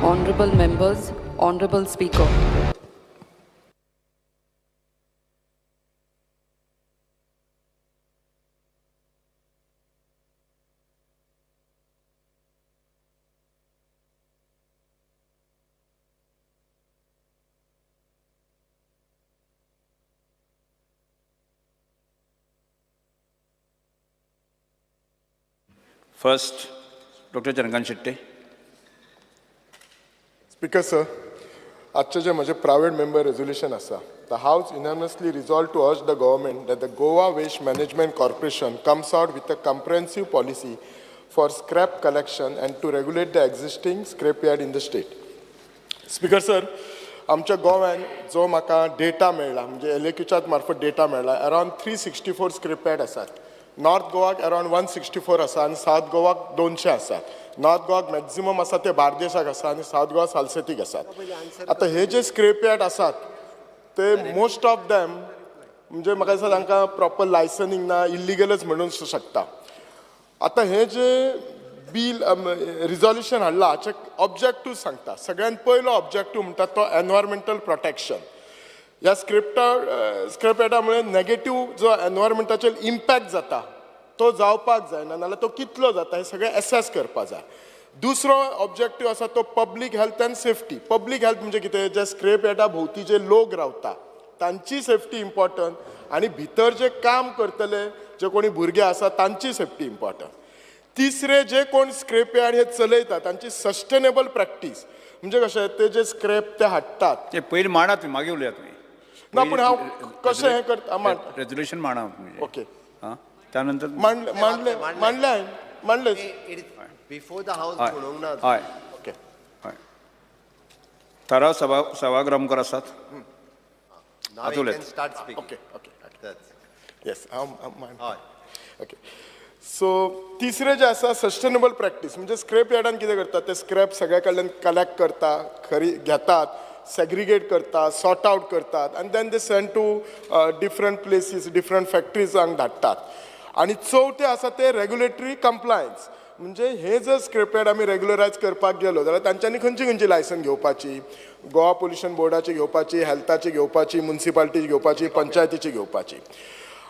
Honorable members, Honorable Speaker. First, Doctor Chandrakant Shetye. Speaker sir, आजचें जें म्हजें private member resolution आसा, the house unanimously resolve to urge the government that the Goa Waste Management Corporation comes out with a comprehensive policy for scrap collection and to regulate the existing scrap yard in the state. Speaker sir, आमच्या गोव्यान जो म्हाका data मेळ्ळा, म्हणजे एलएक्यूच्याच मार्फत data मेळ्ळा, around 364 scrap yard आसात. North गोवाक अरावंड 164 आसा आनी सावथ गोवाक 200 आसात. नॉर्थ गोवाक मॅक्झिमम आसा ते बार्देसाक आसा आनी सावथ गोवा सालसेतीक आसात. आतां हे जे स्क्रॅप यार्ड आसात ते मोस्ट ऑफ दॅम, म्हणजे म्हाका दिसता तांकां प्रॉपर लायसनींग ना, इल्लिगलच म्हणूंक शकता. आतां हें जे बील रिजोल्युशन हाडलां हाचे ऑब्जेक्टीव सांगता. सगळ्यात पयलो ऑब्जेक्टीव म्हणटा तो एनवायरमेंटल प्रोटेक्शन. ह्या स्क्रॅप यार्डा नेगेटीव जो एनवायरमेंटाचेर इम्पॅक्ट जाता तो जावपाक जायना, नाजाल्यार तो कितलो जाता हें सगळें एसेस करपाक जाय. दुसरो ऑब्जेक्टीव आसा तो public health and safety. Public health म्हणजे कितें, जे स्क्रॅप यार्डा भोंवती जे लोक रावता तांची सेफ्टी इम्पॉर्टंट आनी भितर जे काम करतले जे कोणी भुरगे आसा तांची सेफ्टी इम्पॉर्टंट. तिसरे, जे कोण स्क्रॅप यार्ड हे चलयता तांची सस्टेनेबल प्रॅक्टीस, म्हणजे कशें ते जे स्क्रॅप ते हाडटात. ते पयलीं मांडा तुमी, मागीर उलयात तुमी. ना, पूण हांव कशें हें करता मांड. रेजोल्युशन मांडा तुमचें. ओके. आं, त्यानंतर मांडले, मांडले, मांडले हांवें, मांडले. बिफोर the house म्हणूंक ना. हय. ओके. हय, थाराव सभा सभागृह मुखार आसात. Now आतां you उलयात. Can start speaking. Okay okay, yes, हांव मांड. ओके, सो तिसरें जें आसा सस्टेनेबल प्रॅक्टीस, म्हणजे स्क्रॅप यार्डान कितें करतात, ते स्क्रॅप सगळ्या कडल्यान कलेक्ट करता, खरी घेतात, सेग्रिगेट करतात, सॉर्ट आउट करतात आनी then they send to different places, different फॅक्टरीजांक धाडटात. आनी चवथें आसा तें रेगुलेटरी कंप्लायन्स, म्हणजे हे जर स्क्रॅप यार्ड आमी रेगुलरायज करपाक गेलो जाल्यार तांच्यांनी खंयची खंयची लायसन घेवपाची, गोवा पोल्युशन बोर्डाची घेवपाची, हेल्थाची घेवपाची, मुन्सिपालिटीची घेवपाची, पंचायतीची घेवपाची.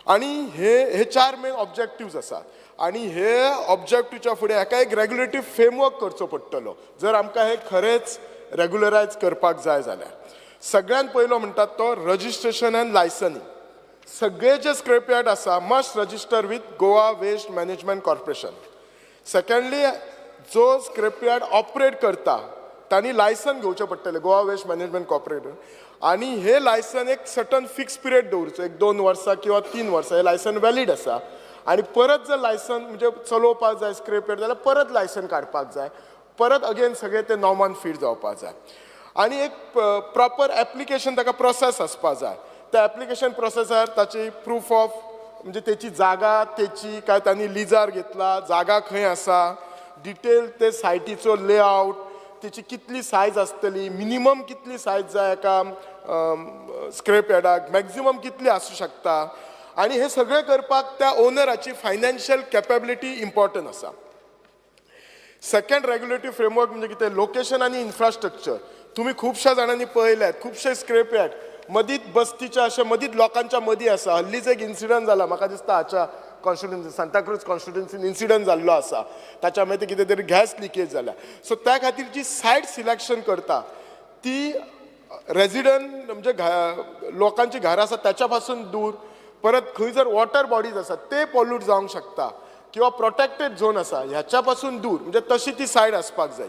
आनी हे हे चार मेन ऑब्जेक्टिव्ज आसात आनी हे ऑब्जेक्टिवच्या फुडें हाका एक रेगुलेटरी फ्रेमवर्क करचो पडटलो जर आमकां हे खरेंच रेगुलरायज करपाक जाय जाल्यार. सगळ्यात पयलो म्हणटात तो रजिस्ट्रेशन अँड लायसनींग. सगळे जे स्क्रॅप यार्ड आसा must register with Goa Waste Management Corporation. Secondly, जो स्क्रॅप यार्ड ऑपरेट करता तांणी लायसन घेवचें पडटलें गोवा वेस्ट मॅनेजमेंट कॉर्पोरेशन आनी हे लायसन एक सर्टन फिक्स पिरियड दवरचो, एक 2 वर्सां किंवा 3 वर्सां हे लायसन वॅलीड आसा. आनी परत जर लायसन म्हणजे चलोवपाक जाय स्क्रॅप यार्ड जाल्यार परत लायसन काडपाक जाय, परत अगेन सगळें ते नॉर्मान फीड जावपाक जाय. आनी एक प्रॉपर एप्लिकेशन ताका प्रोसेस आसपा जाय. त्या एप्लिकेशन प्रोसेसार ताची प्रूफ ऑफ, म्हणजे तेची जागा, तेची काय तांणी लिजार घेतला, जागा खंय आसा, डिटेल ते सायटीचो लेआउट, तेची कितली सायज आसतली, मिनिमम कितली सायज जाय एका स्क्रॅप यार्डाक, मॅक्झिमम कितली आसूं शकता. आनी हे सगळें करपाक त्या ओनराची फायनान्शियल कॅपेबिलिटी इम्पॉर्टंट आसा. सेकंड रेग्युलेटरी फ्रेमवर्क म्हणजे कितें, लोकेशन आनी इन्फ्रास्ट्रक्चर. तुमी खुबश्या जाणांनी पळयल्यात, खुबशे स्क्रॅप यार्ड मदींच बस्तीच्या अशें मदींच लोकांच्या मदीं आसा. हल्लीच एक इन्सिडंट जाला, म्हाका दिसता हाच्या कॉन्स्टिट्युन्सी, सांताक्रूज कॉन्स्टिट्युन्सीन इन्सिडंट जाल्लो आसा, ताच्या मागीर कितें तरी गॅस लिकेज जाल्या. सो त्या खातीर जी सायट सिलेक्शन करता ती रेजिडंट म्हणजे लोकांची घरां आसा ताच्या पासून दूर, परत खंय जर वॉटर बॉडीज आसा ते पॉल्यूट जावंक शकता किंवा प्रोटेक्टेड झोन आसा ह्याच्या पासून दूर, म्हणजे तशी ती सायड आसपाक जाय.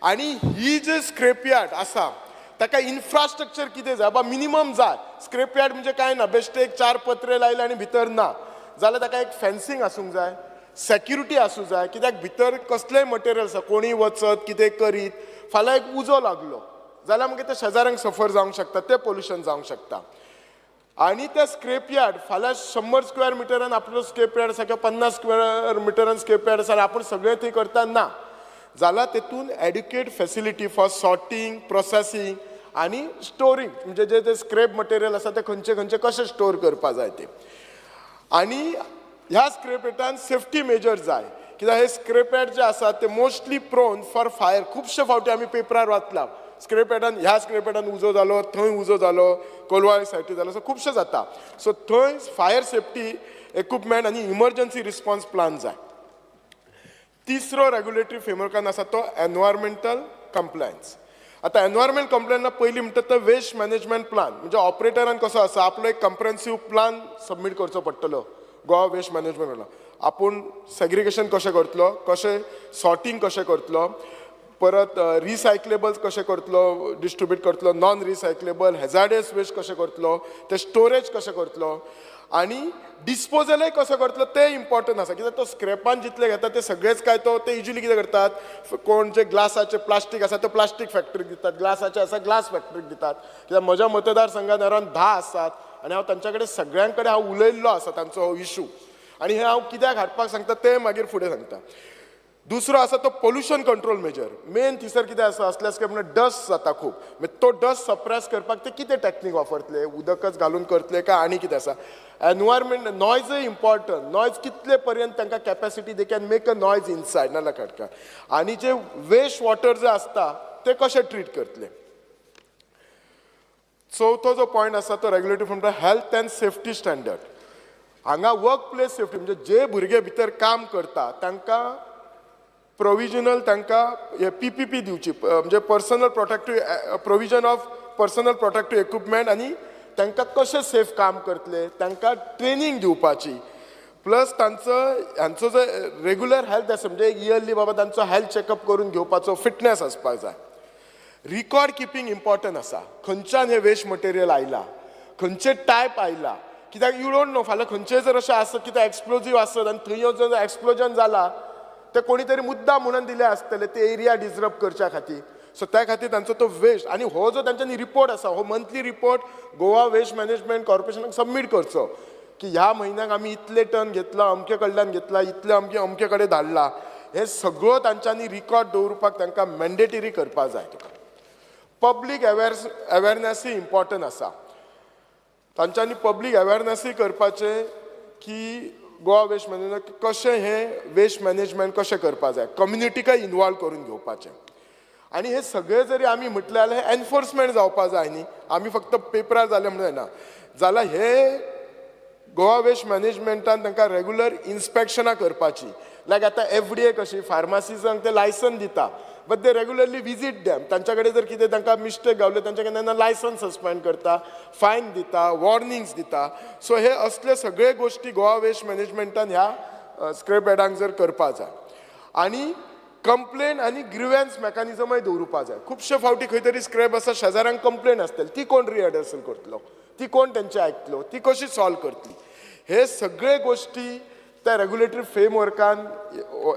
आनी ही जे स्क्रॅप यार्ड आसा ताका इन्फ्रास्ट्रक्चर कितें जाय, बाबा मिनिमम जाय. स्क्रॅप यार्ड म्हणजे कांय ना, बेश्टे एक चार पत्रे लायले आनी भितर ना जाल्यार ताका एक फेन्सिंग आसूंक जाय, सेक्युरिटी आसूं जाय, कित्याक भितर कसलेय मटेरियल आसा, कोणीय वचत कितें करीत, फाल्यां एक उजो लागलो जाल्यार मागीर ते शेजाऱ्यांक सफर जावंक शकता, ते पोल्युशन जावंक शकता. आनी ते स्क्रॅप यार्ड फाल्यां 100 स्क्वेअर मिटरान आपलो स्क्रॅप यार्ड आसा किंवा 50 स्क्वेअर मिटरान स्क्रॅप यार्ड आसा आनी आपूण सगळें थंय करता ना जाल्यार तेतून adequate facility for sorting, processing आनी स्टोरींग, म्हणजे जे ते स्क्रॅप मटेरियल आसा ते खंयचे खंयचे कशें स्टोर करपा जाय ते. आनी ह्या स्क्रॅप यार्डान सेफ्टी मेजर जाय. कित्याक हे स्क्रेप यार्ड जे आसात ते मोस्टली प्रोन फॉर फायर. खुबशे फावटी आमी पेपरार वाचला, स्क्रेप यार्डान, ह्या स्क्रेप यार्डान उजो जालो, थंय उजो जालो, कोलवाळ सायटी जालो. सो खुबशे जाता. सो थंय फायर सेफ्टी इक्विपमेंट आनी इमर्जन्सी रिस्पॉन्स प्लान जाय. तिसरो रेग्युलेटरी फ्रेमवर्कान आसा तो एनवायरमेंटल कंप्लायन्स. आतां एनवायरमेंट कंप्लायन्सा पयलीं म्हणटा तो वेस्ट मॅनेजमेंट प्लान, म्हणजे ऑपरेटरान कसो आसा, आपलो एक कम्प्रेन्सीव प्लान सबमीट करचो पडटलो गोवा वेस्ट मॅनेजमेंट. आपूण सेग्रिगेशन कशें करतलो, कशें सॉर्टिंग कशें करतलो, परत रिसायकलेबल्स कशें करतलो, डिस्ट्रिब्यूट करतलो, नॉन रिसायकलेबल, हेजार्डियस वेस्ट कशें करतलो, ते स्टोरेज कशें करतलो आनी डिस्पोजलय कसो करतलो तें इम्पॉर्टंट आसा. कित्याक तो स्क्रॅपान जितले घेता ते सगळेच काय तो ते इजिली कितें करतात, कोण जे ग्लासाचे प्लास्टीक आसा ते प्लास्टीक फॅक्टरीक दितात, ग्लासाचे आसा ग्लास फॅक्टरीक दितात. कित्याक म्हज्या मतदारसंघात अरावंड 10 आसात आनी हांव तांच्या कडेन सगळ्यां कडेन हांव उलयल्लो आसा तांचो हो इशू, आनी हें हांव कित्याक हाडपाक सांगता तें मागीर फुडें सांगता. दुसरो आसा तो पोल्युशन कंट्रोल मेजर. मेन थंयसर कितें आसा, असल्या स्क्रॅप म्हणल्यार डस्ट जाता खूब, मागीर तो डस्ट सप्रेस करपाक ते कितें टॅक्नीक वापरतले, उदकच घालून करतले काय आनी कितें आसा. एनवायरमेंट नॉयजय इम्पॉर्टंट, नॉयज कितले पर्यंत तांकां capacity they can make a noise inside नाल्यार काडटा, आनी जे वेस्ट वॉटर जे आसता ते कशें ट्रीट करतले. चवथो जो पॉयंट आसा तो रेग्युलेटरी म्हणटा हेल्थ अँड सेफ्टी स्टँडर्ड. हांगा वर्क प्लेस सेफ्टी म्हणजे जे भुरगे भितर काम करता तांकां प्रोविजनल तांकां हे पीपीपी दिवची, म्हणजे personal protective provision of personal protective equipment, आनी तांकां कशें सेफ काम करतले तांकां ट्रेनींग दिवपाची. प्लस तांचो हांचो जो रेगुलर हेल्थ आसा, म्हणजे इयरली बाबा तांचो हेल्थ चॅकअप करून घेवपाचो, फिटनेस आसपाक जाय. रिकॉर्ड किपींग इम्पॉर्टंट आसा, खंयच्यान हें वेस्ट मटेरियल आयलां, खंयचे टायप आयला, कित्याक you don't know फाल्यां खंयचें जर अशें आसत कितें एक्सप्लोजीव आसत आनी थंय जर एक्सप्लोजन जाला ते कोणी तरी मुद्दा म्हणून दिले आसतले ते एरिया डिजर्व करच्या खातीर. सो त्या खातीर तांचो तो वेस्ट आनी हो जो तांच्यांनी रिपोर्ट आसा हो monthly report Goa waste management कॉर्पोरेशनाक सबमीट करचो की ह्या म्हयन्याक आमी इतले टन घेतला, अमके कडल्यान घेतला, इतले अमके अमके कडेन धाडला. हे सगळो तांच्यांनी रिकॉर्ड दवरपाक तांकां मॅन्डेटरी करपाक जाय. तुका पब्लीक अवेरनॅसूय इम्पॉर्टंट आसा, तांच्यांनी पब्लीक अवेरनॅसूय करपाचें की गोवा वेस्ट मॅनेजमेंट कशें हें वेस्ट मॅनेजमेंट कशें करपाक जाय, कम्युनिटीकय इनवॉल्व करून घेवपाचें. आनी हे सगळे जरी आमी म्हटलें जाल्यार हें एनफोर्समेंट जावपा जाय न्ही, आमी फक्त पेपरार जालें म्हणून जायना. जाल्यार हे गोवा वेस्ट मॅनेजमेंटान तांकां रेगुलर इन्स्पेक्शनां करपाची, लायक आतां एफडीए कशी फार्मासिजांक ते लायसन दिता, but they regularly visit them. तांच्या कडेन जर कितें तांकां मिस्टेक गावले तांच्या कडेन तेन्ना लायसन सस्पेंड करता, फायन दिता, वॉर्निंग्स दिता. सो हे असले सगळे गोश्टी गोवा वेस्ट मॅनेजमेंटान ह्या स्क्रॅप यार्डांक जर करपा जाय. आनी कंप्लेन आनी ग्रिव्हन्स मॅकानिजमय दवरुपा जाय. खुबशे फावटी खंय तरी स्क्रॅप आसा, शेजाऱ्यांक कंप्लेन आसतली, ती कोण रिएडर्सल करतलो, ती कोण तेंचे आयकतलो, ती कशी सॉल्व करतली. हे सगळे गोश्टी त्या रेग्युलेटरी फ्रेमवर्कान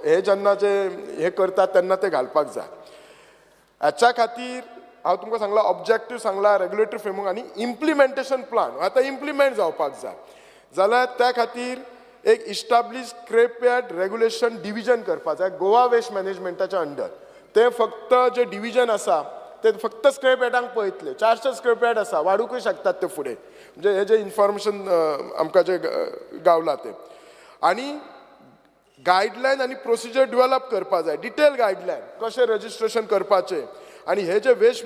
हे जेन्ना जे हे करतात तेन्ना ते घालपाक जाय. हाच्या खातीर हांव तुमकां सांगला ऑब्जेक्टीव सांगला, रेग्युलेटरी फ्रेमवर्क आनी इम्प्लिमेंटेशन प्लान आतां इम्प्लिमेंट जावपाक जाय. जाल्यार त्या खातीर एक establish scrapyard regulation division करपाक जाय गोवा वेस्ट मॅनेजमेंटाच्या अंडर. ते फक्त जे डिविजन आसा ते फक्त स्क्रॅप यार्डांक पळयतले. 400 स्क्रॅप यार्ड आसा, वाडूंकय शकतात ते फुडें, म्हणजे हे जे इन्फॉर्मेशन आमकां जे गावला ते. आनी गायडलायन आनी प्रोसिजर डेव्हलप करपा जाय, डिटेल गायडलायन कशें रजिस्ट्रेशन करपाचें. आनी हे जे वेस्ट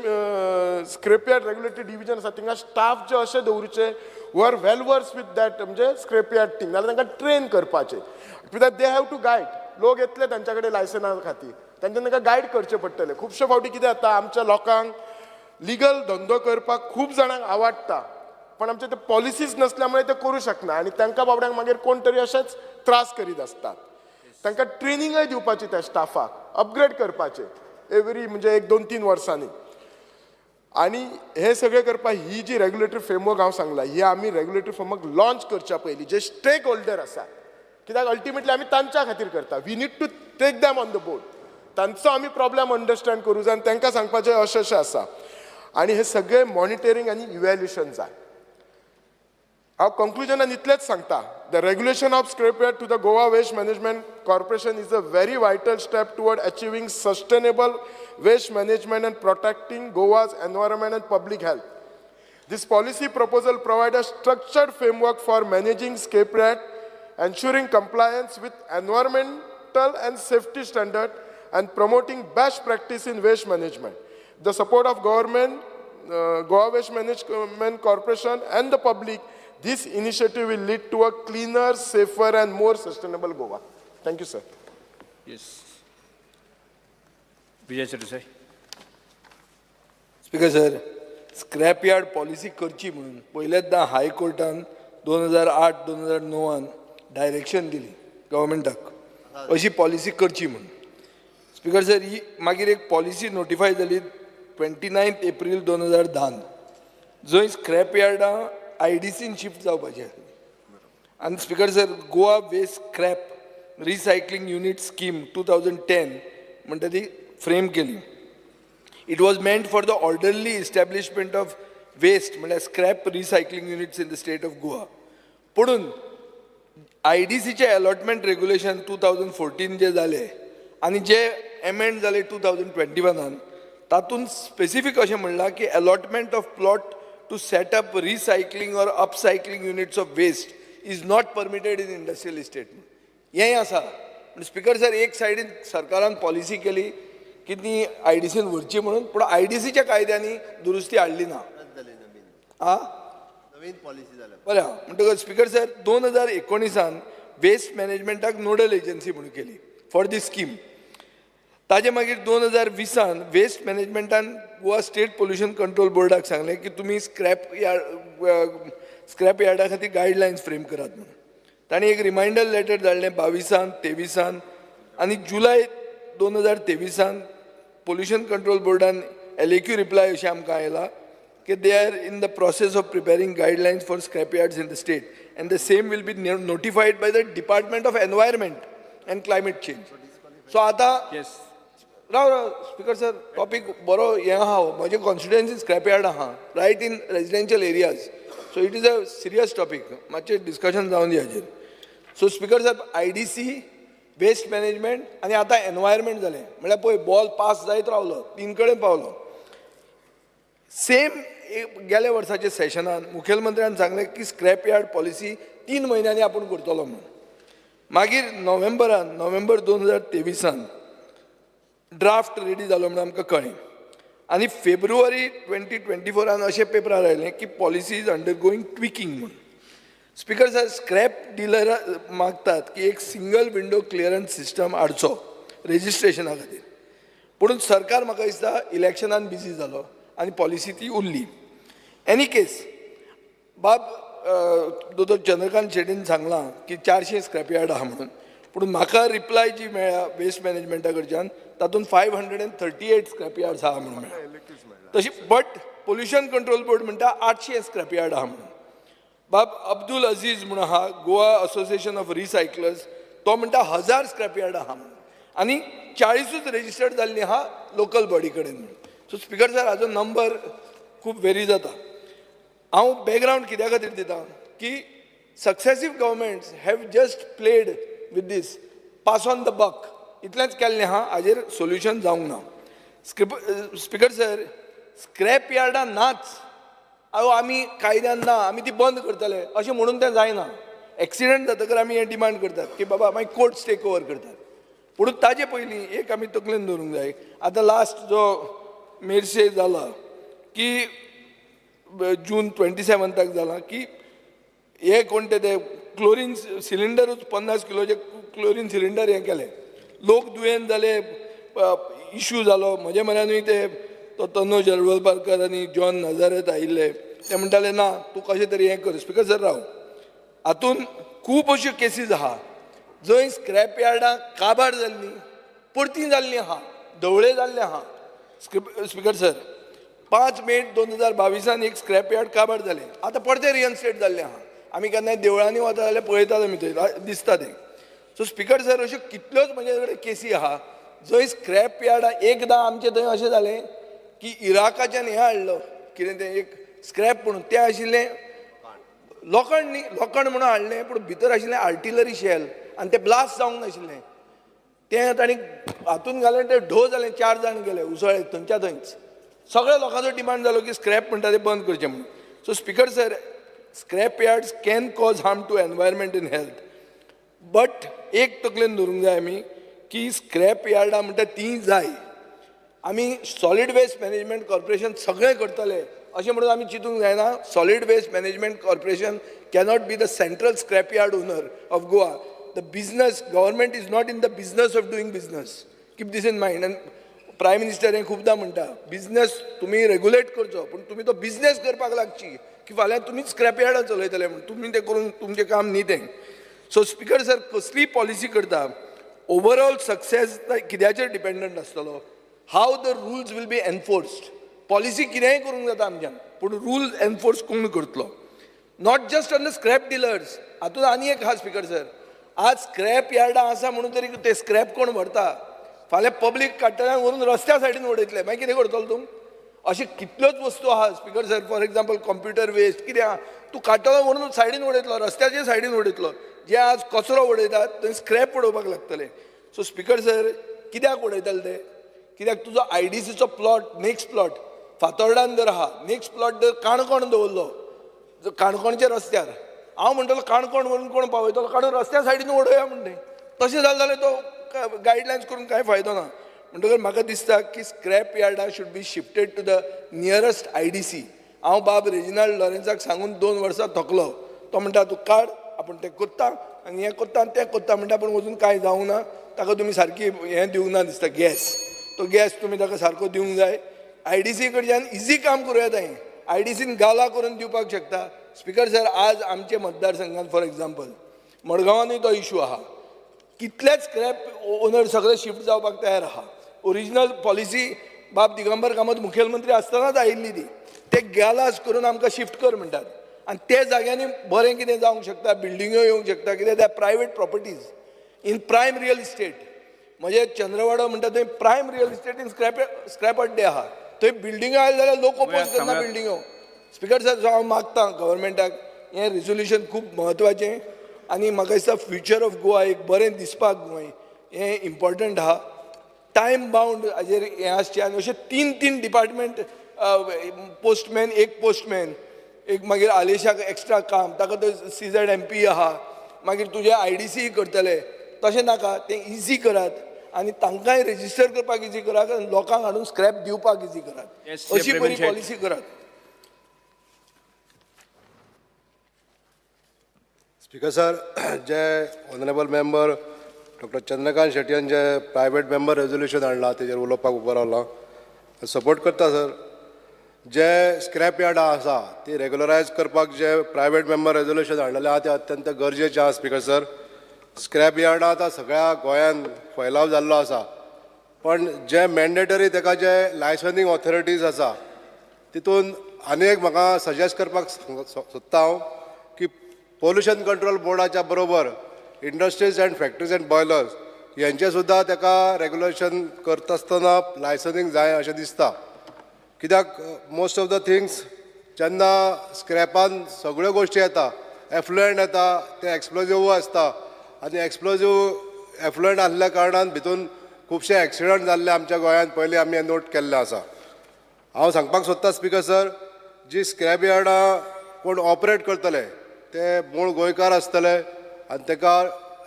स्क्रॅपयार्ड रेग्युलेटरी डिविजन आसा थिंगा स्टाफ जे अशे दवरचे who are well versed with that, म्हणजे स्क्रॅपयार्ड थिंग, नाल्यार तांकां ट्रेन करपाचें, कित्याक they have to guide. लोक येतले तांच्या कडेन लायसना खातीर, तांच्यानी तांकां गायड करचें पडटलें. खुबशे फावटी कितें जाता, आमच्या लोकांक लिगल धंदो करपाक खूब जाणांक आवडटा, पण आमचे ते पॉलिसीज नसल्या मुळे ते करूं शकना आनी तांकां बाबड्यांक मागीर कोण तरी अशेच त्रास करीत आसतात. तांकां ट्रेनिंगय दिवपाची, त्या स्टाफाक अपग्रेड करपाचें एवरी म्हणजे 1 2 3 वर्सांनी. आनी हे सगळें करपाक ही जी रेग्युलेटरी फ्रेमवर्क हांव सांगला, ही आमी रेग्युलेटरी फ्रेमवर्क लॉन्च करच्या पयलीं जे स्टेक होल्डर आसा, कित्याक अल्टिमेटली आमी तांच्या खातीर करता, we need to take them on the board. तांचो आमी प्रॉब्लेम अंडरस्टँड करूं जाय आनी तांकां सांगपाचें अशें अशें आसा. आनी हे सगळे मॉनिटरींग आनी इव्हॅल्युएशन जाय. हांव कंक्लुजनान इतलेंच सांगता, the regulation of scrapyard to the Goa Waste Management Corporation is a very vital step toward achieving sustainable waste management and protecting Goa's environment and public health. This policy proposal provides a structured framework for managing scrapyard, ensuring compliance with environment environmental and safety standard and promoting best practice in waste management. The support of government, Goa Waste Management Corporation and the public, this initiative will lead to a cleaner, safer and more sustainable Goa. Thank you, sir. Yes. Vijay Sardesai. Speaker sir, scrap yard policy करची म्हणून पयलेंच हायकोर्टान 2008 2009 direction दिली गव्हर्मेंटाक अशी policy करची म्हणून. Speaker sir, ही मागीर एक policy notify जाली 29 एप्रील 2010, जंय स्क्रॅप यार्डां आयडीसीन शिफ्ट जावपाची आसली. आनी speaker sir, Goa waste scrap recycling unit scheme 2010 म्हणटा ती फ्रेम केली. It was meant for the orderly establishment of waste, म्हणल्यार scrap recycling units in the state of Goa. पुणून आयडीसीचे अलॉटमेंट रेग्युलेशन 2014 जे जाले आनी जे एमेंड जाले 2021, तातूंत स्पेसिफीक अशें म्हणलां की allotment of plot to set up recycling or upcycling units of waste is not permitted in industrial estate. हेंय आसा. पूण स्पीकर सर, एक सायडीन सरकारान पॉलिसी केली की ती आयडीसीन व्हरची म्हणून, पूण आयडीसीच्या कायद्यांनी दुरुस्ती हाडली ना. जाली नवीन. आ. नवीन पॉलिसी जाल्या. बरें आहा. म्हणटकच स्पीकर सर, 2019 वेस्ट मॅनेजमेंटाक नोडल एजन्सी म्हणून केली फॉर the scheme. ताजे मागीर 2020 वेस्ट मॅनेजमेंटान गोवा स्टेट पोल्युशन कंट्रोल बोर्डाक सांगलें की तुमी स्क्रॅप यार्डा खातीर गायडलायन्स फ्रेम करात म्हणून. तांणी एक रिमायंडर लेटर धाडलें 22, 23 आनी जुलय 2023 पोल्युशन कंट्रोल बोर्डान एलएक्यू रिप्लाय अशें आमकां आयला की they are in the process of preparing guidelines for scrap yards in the state and the same will be notified by the Department of Environment and Climate Change. So आतां राव राव speaker sir, topic बरो हें आहा हो. म्हजें constituency scrap yard आहा right in residential areas, so it is a serious topic. मातशें discussion जावन दी हाजेर. सो स्पीकर साहेब, आयडीसी, वेस्ट मॅनेजमेंट आनी आतां एनवायरमेंट जालें म्हळ्यार पळय, बॉल पास जायत रावलो, तीन कडेन पावलो. सेम गेल्या वर्साच्या सेशनान मुखेलमंत्र्यान सांगलें की स्क्रॅप यार्ड पॉलिसी 3 म्हयन्यांनी आपूण करतलो म्हणून. मागीर नोव्हेंबरान, नोव्हेंबर 2023 ड्राफ्ट रेडी जालो म्हणून आमकां कळ्ळें आनी फेब्रुवारी 2024 अशें पेपरार आयलें की policy is undergoing tweaking म्हणून. स्पीकर सर, स्क्रॅप डिलर मागतात की एक सिंगल विंडो क्लियरन्स सिस्टम हाडचो रेजिस्ट्रेशना खातीर. पूण सरकार म्हाका दिसता इलेक्शनान बिजी जालो आनी पॉलिसी ती उरली. एनी केस, बाब दोतोर चंद्रकांत शेटीन सांगलां की 400 स्क्रॅप यार्ड आहा म्हणून, पूण म्हाका रिप्लाय जी मेळ्ळ्या वेस्ट मॅनेजमेंटा कडच्यान, तातूंत 538 scrap yards आहा म्हणून मेळ्ळा. तशी बट पोल्युशन कंट्रोल बोर्ड म्हणटा 800 स्क्रॅप यार्ड आहा म्हणून. बाब अब्दुल अजीज म्हणून आहा, गोवा असोसिएशन ऑफ रिसायकलर्स, तो म्हणटा 1000 स्क्रॅप यार्ड आहा म्हणून आनी 40ूच रेजिस्टर्ड जाल्ली आहा लोकल बॉडी कडेन म्हणून. सो स्पीकर सर, हाजो नंबर खूब वेरी जाता. हांव बॅकग्रावंड कित्या खातीर दिता की successive governments have just played with this, pass on the buck इतलेंच केल्लें आहा. हाजेर सोल्युशन जावंक ना. स्पीकर सर, स्क्रॅप यार्डां नाच, अहो आमी कायद्यान ना, आमी ती बंद करतले अशें म्हणून तें जायना. एक्सिडंट जातकर आमी हें डिमांड करतात की बाबा मागीर कोर्ट्स टेक ओवर करतात. पूण ताजे पयलीं एक आमी तकलेन दवरूंक जाय. आतां लास्ट जो मेरशे जाला की जून 27 जाला की हे कोण ते ते क्लोरीन सिलिंडरूच, 50 किलोचे क्लोरीन सिलिंडर हें केले, लोक दुयेंत जाले, इशू जालो. म्हजे म्हऱ्यानूय ते तो तनोज हळवलपारकर आनी जॉन नजारेत आयिल्ले, ते म्हणटाले ना, तूं कशें तरी हें कर. स्पीकर सर, राव, हातून खूब अश्यो केसीस आहा जंय स्क्रॅप यार्डां काबार जाल्लीं, परतीं जाल्लीं आहा, धवळे जाल्ले आहा. स्पीकर सर, 5 मे 2022 एक स्क्रॅप यार्ड काबार जालें, आतां परतें रिइन्स्टेट जाल्लें आहा. आमी केन्नाय देवळांनी वता जाल्यार पळयतात आमी, थंय दिसता तें. सो स्पीकर सर, अश्यो कितल्योच म्हजे कडेन केसी आहा जंय स्क्रॅप यार्डां. एकदां आमचे थंय अशें जालें की इराकाच्यान हें हाडलो, कितें तें, एक स्क्रॅप म्हणून. तें आशिल्लें लोखण न्ही, लोखण म्हणून हाडलें, पूण भितर आशिल्लें आर्टिलरी शेल आनी तें ब्लास्ट जावंक नाशिल्लें. तें तांणी हातून घालें, तें ढो जालें, चार जाण गेले उसळ्ळे थंयच्या थंयच. सगळ्या लोकांचो डिमांड जालो की स्क्रॅप म्हणटा तें बंद करचें म्हणून. So speaker sir, scrap yards can cause harm to environment and health, but एक तकलेन धरूंक जाय आमी. की स्क्रॅप यार्डां म्हणटा तीं जाय. आमी सॉलीड वेस्ट मॅनेजमेंट कॉर्पोरेशन सगळें करतले अशें म्हणून आमी चिंतूंक जायना. Solid waste management corporation cannot be the central scrap yard owner of Goa. The business, government is not in the business of doing business. Keep this in mind. आनी prime minister हें खुबदां म्हणटा, बिजनस तुमी regulate करचो, पूण तुमी तो business करपाक लागची की फाल्यां तुमीच स्क्रॅप यार्डां चलयतले म्हूण तुमी तें करून तुमचें काम न्ही तें. सो स्पिकर सर, कसलीय पॉलिसी करता, ओवरऑल सक्सेस कित्याचेर डिपेंडंट आसतलो? How the rules will be enforced. Policy कितेंय करूंक जाता आमच्यान, पूण रूल एनफोर्स कोण करतलो? Not just on the scrap dealers. हातूंत आनी एक आहा स्पिकर सर, आज स्क्रॅप यार्डां आसा म्हणून तरी ते स्क्रॅप कोण व्हरता? फाल्यां पब्लीक काडटले, व्हरून रस्त्या सायडीन उडयतले, मागीर कितें करतलो तूं? अशे कितल्योच वस्तू आहा speaker sir. For example, computer waste कितें आहा, तूं काडटलो, व्हरून सायडीन उडयतलो, रस्त्याच्या सायडीन उडयतलो. जे आज कचरो उडयतात थंय स्क्रॅप उडोवपाक लागतले. सो स्पिकर सर, कित्याक उडयतले ते? कित्याक तुजो आयडीसीचो प्लॉट, नेक्स्ट प्लॉट फातोर्डान जर आहा, नेक्स्ट प्लॉट जर काणकोण दवरलो, जर काणकोणच्या रस्त्यार, हांव म्हणटलो काणकोण व्हरून कोण पावयतलो? काडून रस्त्या सायडीन उडोवया म्हणटे. तशें जालें जाल्यार तो गायडलायन्स करून कांय फायदो ना. म्हणटकर म्हाका दिसता की scrap यार्डां should be shifted to the nearest IDC. हांव बाब रेजिनाल्ड लॉरेन्साक सांगून 2 वर्सां थकलो. तो म्हणटा, तूं काड, आपूण तें करता आनी हें करता आनी तें करता म्हणटा, पूण अजून कांय जावंक ना. ताका तुमी सारकी हें दिवंक ना दिसता, गॅस. तो गॅस तुमी ताका सारको दिवंक जाय. आयडीसी कडच्यान इजी काम करूं येता. हें आयडीसीन गाला करून दिवपाक शकता. स्पिकर सर, आज आमचे मतदारसंघात, फॉर एग्जाम्पल मडगांवानूय तो इशू आहा. कितलेच स्क्रॅप ओनर सगळे शिफ्ट जावपाक तयार आहा. ओरिजिनल पॉलिसी बाब दिगंबर कामत मुखेलमंत्री आसतनाच आयिल्ली ती. ते गालास करून आमकां शिफ्ट कर म्हणटात आनी ते जाग्यांनी बरें कितें जावंक शकता, बिल्डिंग्यो येवंक शकता. कित्याक त्या private properties in prime real estate. म्हणजे चंद्रवाडो म्हणटा थंय prime real estate in scrap अड्डे आहा. थंय बिल्डिंग्यो आयले जाल्यार लोक ओपोज करना थांबयात. बिल्डिंग्यो. स्पिकर सर, हांव मागता गव्हर्मेंटाक, हें रेजोल्युशन खूब म्हत्वाचें आनी म्हाका दिसता फ्युचर ऑफ गोवा, एक बरें दिसपाक गोंय, हें इम्पॉर्टंट आहा. टायम बाउंड हाजेर हें आसचें. आनी अशें तीन तीन डिपार्टमेंट, पोस्टमॅन एक, पोस्टमॅन एक, मागीर आलेशाक एक्स्ट्रा काम, ताका तो सीझेडएमपी आहा, मागीर तुजे आयडीसी करतले. तशें नाका, तें इजी करात आनी तांकांय रेजिस्टर करपाक इजी करात आनी लोकांक हाडून स्क्रॅप दिवपाक इजी करात. अशी Previn बरी Shet. Policy करात. स्पीकर सर, जे ऑनरेबल मेंबर डॉक्टर चंद्रकांत शेटयान जे प्रायवेट मेंबर रेजोल्युशन हाडलां, तेजेर उलोवपाक उबो रावला. सपोर्ट करता सर. जे स्क्रॅप यार्डां आसा ती रेगुलरायज करपाक जे प्रायवेट मेंबर रेजोल्युशन हाडलेलें आहा, तें अत्यंत गरजेचें आहा. स्पीकर सर, स्क्रॅप यार्डां आतां सगळ्या गोंयांत फैलाव जाल्लो आसा, पण जे मॅन्डेटरी तेका जे लायसनींग ऑथॉरिटीज आसा, तितून आनी एक म्हाका सजेस्ट करपाक सोदता हांव की पोल्युशन कंट्रोल बोर्डाच्या बरोबर industries and factories and boilers हेंचें सुद्दां तेका रेगुलेशन करता आसतना लायसनींग जाय अशें दिसता. कित्याक मोस्ट ऑफ the things जेन्ना स्क्रॅपान सगळ्यो गोश्टी येता, एफ्लुएंट येता, ते एक्सप्लोजीव आसता आनी एक्सप्लोजीव एफ्लुएंट आसल्या कारणान भितून खुबशे एक्सिडंट जाल्ले आमच्या गोंयांत पयलीं आमी हें नोट केल्लें आसा. हांव सांगपाक सोदता स्पिकर सर, जी स्क्रॅप यार्डां कोण ऑपरेट करतले ते मूळ गोंयकार आसतले आनी ताका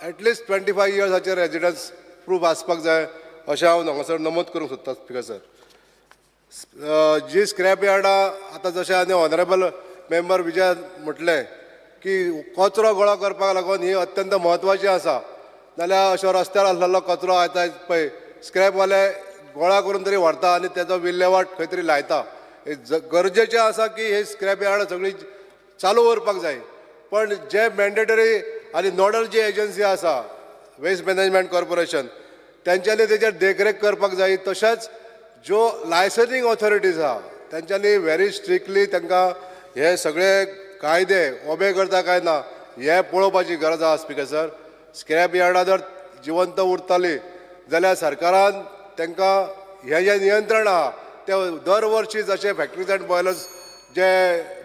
एटलिस्ट 25 इयर्साचे रेजिडन्स प्रूफ आसपाक जाय, अशें हांव हांगासर नमूद करूंक सोदतां. स्पिकर सर, जी स्क्रॅप यार्डां आतां जशें आनी ऑनरेबल मेंबर विजय म्हटलें की कचरो गोळा करपाक लागून ही अत्यंत म्हत्वाची आसा. नाल्यार अशो रस्त्यार आसलेलो कचरो आतां पळय स्क्रॅपवाले गोळा करून तरी व्हरता आनी तेजो विल्हेवाट खंय तरी लायता. हे गरजेचें आसा की हे स्क्रॅप यार्ड सगळी चालू उरपाक जाय, पण जे मॅन्डेटरी आनी नोडल जी एजन्सी आसा, वेस्ट मॅनेजमेंट कॉर्पोरेशन, तेंच्यांनी तेजेर देखरेख करपाक जाय. तशेंच ज्यो लायसनींग ऑथॉरिटीज आहा, तेंच्यांनी व्हेरी स्ट्रिक्टली तांकां हे सगळे कायदे ओबे करता काय ना हें पळोवपाची गरज आहा. स्पिकर सर, स्क्रॅप यार्डां जर जिवंत उरताली जाल्यार सरकारान तांकां हें जें नियंत्रण आहा तें दर वर्सी जशें factories and boilers J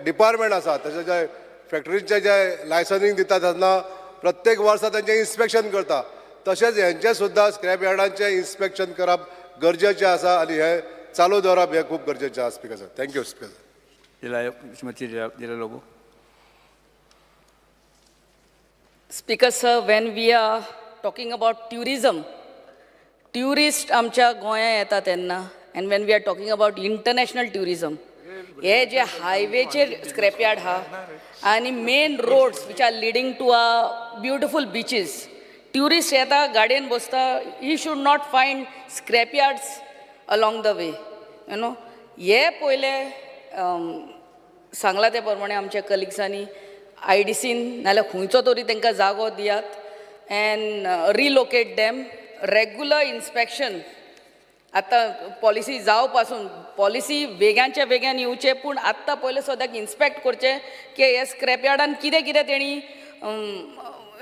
department आसा, तशें जे फॅक्टरींचें जे लायसनींग दिता तेन्ना प्रत्येक वर्सा तेंचें इन्स्पेक्शन करता, तशेंच हेंचें सुद्दां स्क्रॅप यार्डांचें इन्स्पेक्शन करप गरजेचें आसा आनी हें चालू दवरप हें खूब गरजेचें आसा. Speaker sir, thank you, speaker sir. Shrimati Delilah Lobo. Speaker sir, when we are talking about tourism, tourist आमच्या गोंया येता तेन्ना, and when we are talking about international tourism, हे जे हायवेचेर स्क्रॅपयार्ड आहा आनी main roads which are leading to a beautiful beaches, tourist येता, गाडयेन बसता, he should not find scrapyards along the way. हे पयले सांगला ते प्रमाणे आमच्या कलिग्सांनी आयडीसीन नाल्यार खंयचो तरी तांकां जागो दियात and relocate them. Regular inspection आतां पॉलिसी जावं पासून, पॉलिसी वेगानच्या वेगान येवचे, पूण आत्तां पयलें सद्याक इन्स्पेक्ट करचें की हे स्क्रॅप यार्डान कितें कितें तेणी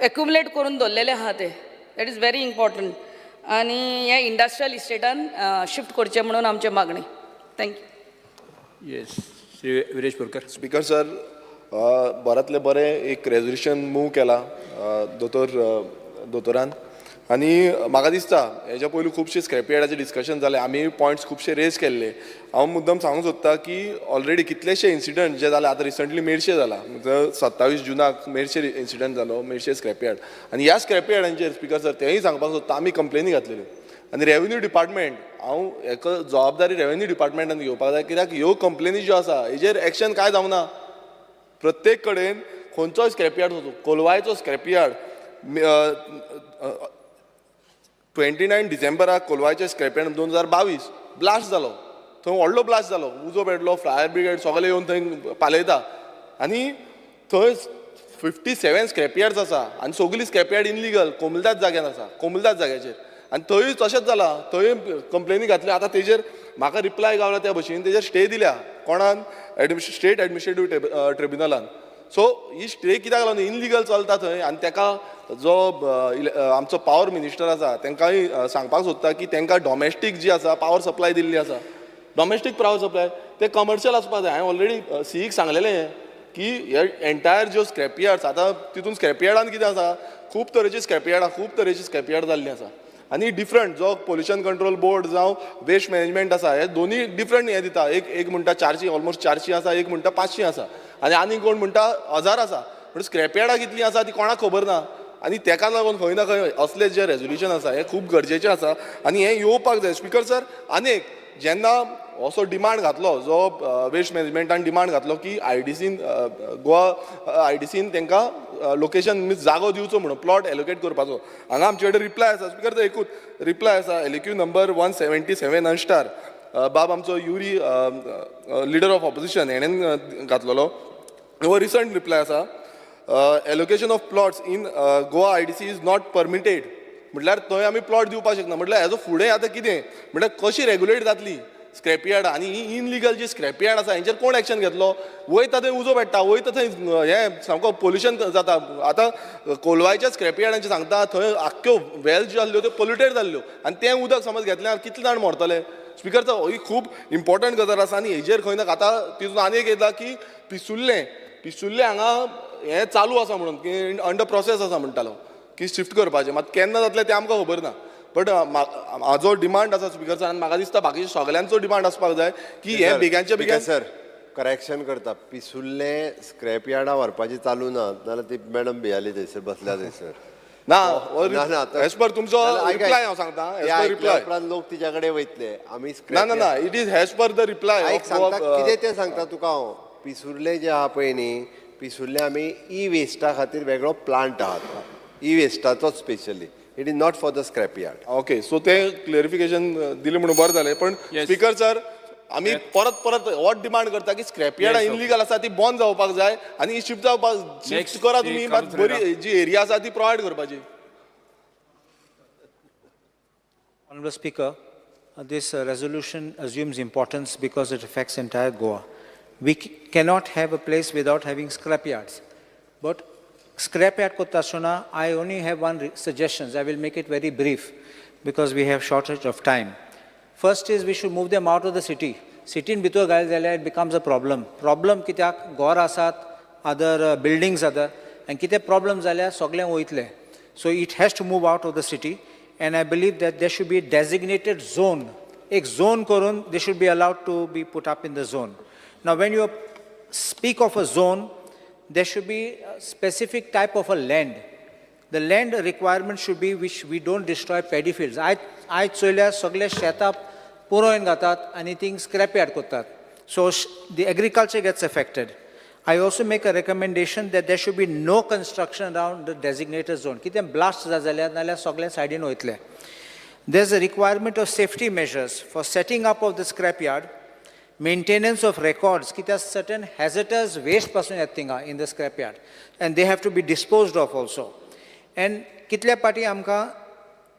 एक्युमुलेट करून दवरलेलें आहा तें. That is very important. आनी हे इंडस्ट्रियल इस्टेटान शिफ्ट करचें म्हणून आमचें मागणें. Thank you. Yes, Shri Viresh Borkar. Speaker sir, बऱ्यांतलें बरें एक रेजोल्युशन मूव केला दोतोर दोतोरान आनी म्हाका दिसता हेज्या पयलू खुबशे स्क्रॅप यार्डाचे डिस्कशन जालें, आमी पॉयंट्स खुबशे रेज केल्ले. हांव मुद्दम सांगूंक सोदता की ऑलरेडी कितलेशे इन्सिडंट जे जाले, आतां रिसंटली मेरशे जाला, 27 जुनाक मेरशे इन्सिडंट जालो, मेरशे स्क्रॅप यार्ड. आनी ह्या स्क्रॅप यार्डांचेर स्पिकर सर तेंय सांगपाक सोदता, आमी कंप्लेनी घातलेल्यो आनी रेवेन्यू डिपार्टमेंट, हांव हेका जबाबदारी रेवेन्यू डिपार्टमेंटान घेवपाक जाय, कित्याक ह्यो कंप्लेनी ज्यो आसा हेजेर एक्शन कांय जावना. प्रत्येक कडेन खंयचोय स्क्रॅप यार्ड, कोलवायचो स्क्रॅप यार्ड, 29 डिसेंबराक कोलवायचे स्क्रॅप यार्ड 2022 ब्लास्ट जालो. थंय व्हडलो ब्लास्ट जालो, उजो पेटलो, फायर ब्रिगेड सगळे येवन थंय पालयता आनी थंय 57 स्क्रॅप यार्ड्स आसा आनी सगळीं स्क्रॅप यार्ड इनलिगल कोमुलदाद जाग्यान आसा, कोमुलदाद जाग्याचेर. आनी थंय तशेंच जालां, थंय कंप्लेनी घातल्यो. आतां तेजेर म्हाका रिप्लाय गावला त्या भशेन तेजेर स्टे दिल्या कोणान, स्टेट एडमिनिस्ट्रेटीव ट्रिब्युनलान. सो ही स्टे कित्याक लागून इनलिगल चलता थंय. आनी तेका जो आमचो पावर मिनिस्टर आसा तेंकांय सांगपाक सोदता की तेंकां डॉमेस्टीक जी आसा पावर सप्लाय दिल्ली आसा, डॉमेस्टीक पावर सप्लाय ते कमर्शियल आसपाक जाय. हांवें ऑलरेडी सीईक सांगलेलें की हे एंटायर ज्यो स्क्रॅप यार्ड्स आतां तितून स्क्रॅप यार्डान कितें आसा, खूब तरेची स्क्रॅप यार्डां, खूब तरेची स्क्रॅप यार्ड जाल्लीं आसा आनी डिफरंट जो पोल्युशन कंट्रोल बोर्ड जावं वेस्ट मॅनेजमेंट आसा हे दोनूय डिफरंट हें दिता. एक एक म्हणटा 400, ऑलमोस्ट 400 आसा, एक म्हणटा 500 आसा आनी आनी कोण म्हणटा 1000 आसा. पूण स्क्रॅप यार्डां कितलीं आसा ती कोणाक खबर ना. आनी तेका लागून खंय ना खंय असले जे रेजोल्युशन आसा हें खूब गरजेचें आसा आनी हें येवपाक जाय. स्पिकर सर, आनी एक जेन्ना असो डिमांड घातलो जो वेस्ट मॅनेजमेंटान डिमांड घातलो की आयडीसीन, गोवा आयडीसीन तांकां लोकेशन मिन्स जागो दिवचो म्हणून, प्लॉट एलोकेट करपाचो, हांगा आमचे कडेन रिप्लाय आसा. स्पिकर, तो एकूच रिप्लाय आसा, LAQ number 177 unstar, बाब आमचो युरी लिडर ऑफ ऑपोजिशन हेणेन घातलेलो हो रिसंट रिप्लाय आसा. Allocation of plots in Goa IDC is not permitted, म्हटल्यार थंय आमी प्लॉट दिवपाक शकना. म्हटल्यार हेजो फुडें आतां कितें, म्हटल्यार कशी रेगुलेट जातली स्क्रॅप यार्ड आनी ही इनलिगल जी स्क्रॅप यार्ड आसा हेंचेर कोण एक्शन घेतलो? वयता थंय उजो पेट्टा, वयता थंय हें सामको पोल्युशन जाता. आतां कोलवायच्या स्क्रॅप यार्डांचें सांगता, थंय आख्ख्यो वेल ज्यो आसल्यो त्यो पोल्युटेड जाल्ल्यो आनी तें उदक समज घेतल्यार कितले जाण मरतले. स्पिकर, ही खूब इम्पॉर्टंट गजाल आसा आनी हेजेर खंय ना आतां तितून आनी एक येता की पिसुल्लें, पिसुल्लें हांगा हें चालू आसा म्हणून की अंडर प्रोसेस आसा म्हणटालो की शिफ्ट करपाचें, मात केन्ना जातलें तें आमकां खबर ना. बट म्हाजो डिमांड आसा स्पिकर सर, आनी म्हाका दिसता बाकीच्या सगल्यांचो डिमांड आसपाक जाय की हे बेगानच्या बेगीन. सर, करेक्शन करता, पिसुल्ले स्क्रॅप यार्डा व्हरपाची चालू ना, नाल्यार ती मॅडम भियाली थंयसर बसल्या थंयसर. ना, ना ना, एज पर तुमचो रिप्लाय हांव सांगता, एज पर रिप्लाय. उपरांत लोक तिच्या कडेन वयतले आमी. ना ना ना, it is as per the reply. आयक, सांगता कितें तें सांगता तुका हांव. पिसुर्ले जे आहा पळय न्ही, पिसुर्ले आमी ई वेस्टा खातीर वेगळो प्लांट आहा, E वेस्टाचोच specially. It is not for the scrap yard. Okay, so तें क्लॅरिफिकेशन दिलें म्हणून बरें जालें. पण स्पिकर सर, आमी परत परत होच डिमांड करता की स्क्रॅप यार्ड इनलिगल आसा ती बंद जावपाक जाय आनी शिफ्ट जावपाक, शिफ्ट करा तुमी, मात बरी जी एरिया आसा ती प्रोवायड करपाची. Honorable Speaker, this resolution assumes importance because it affects entire Goa. We cannot have a place without having scrap yards. But scrap yard kota asuna, I only have one suggestion. I will make it very brief because we have shortage of time. First is we should move them out of the city. City in bhitor घायल जाल्यार it becomes a problem. Problem कित्याक घर आसात, other buildings other, and कितें problem जाल्यार सगळें वयतलें. So it has to move out of the city, and I believe that there should be a designated zone. Ek zone korun, they should be allowed to be put up in the zone. Now when you speak of a zone, there should be a specific type of a land. The land requirement should be which we don't destroy paddy fields. आयज आयज चोयल्यार सगळे शेतां पुरोवन घातात आनी thing scrap yard करतात. So the agriculture gets affected. I also make a recommendation that there should be no construction around the designated zone. कितें blast जाता जाल्यार नाल्यार सगळें सायडीन वयतलें. There's a requirement of safety measures for setting up of the scrapyard, maintenance of records, कित्याक certain hazardous waste पासून येता थिंगा in the scrapyard, and they have to be disposed of also. And कितल्या पाटी आमकां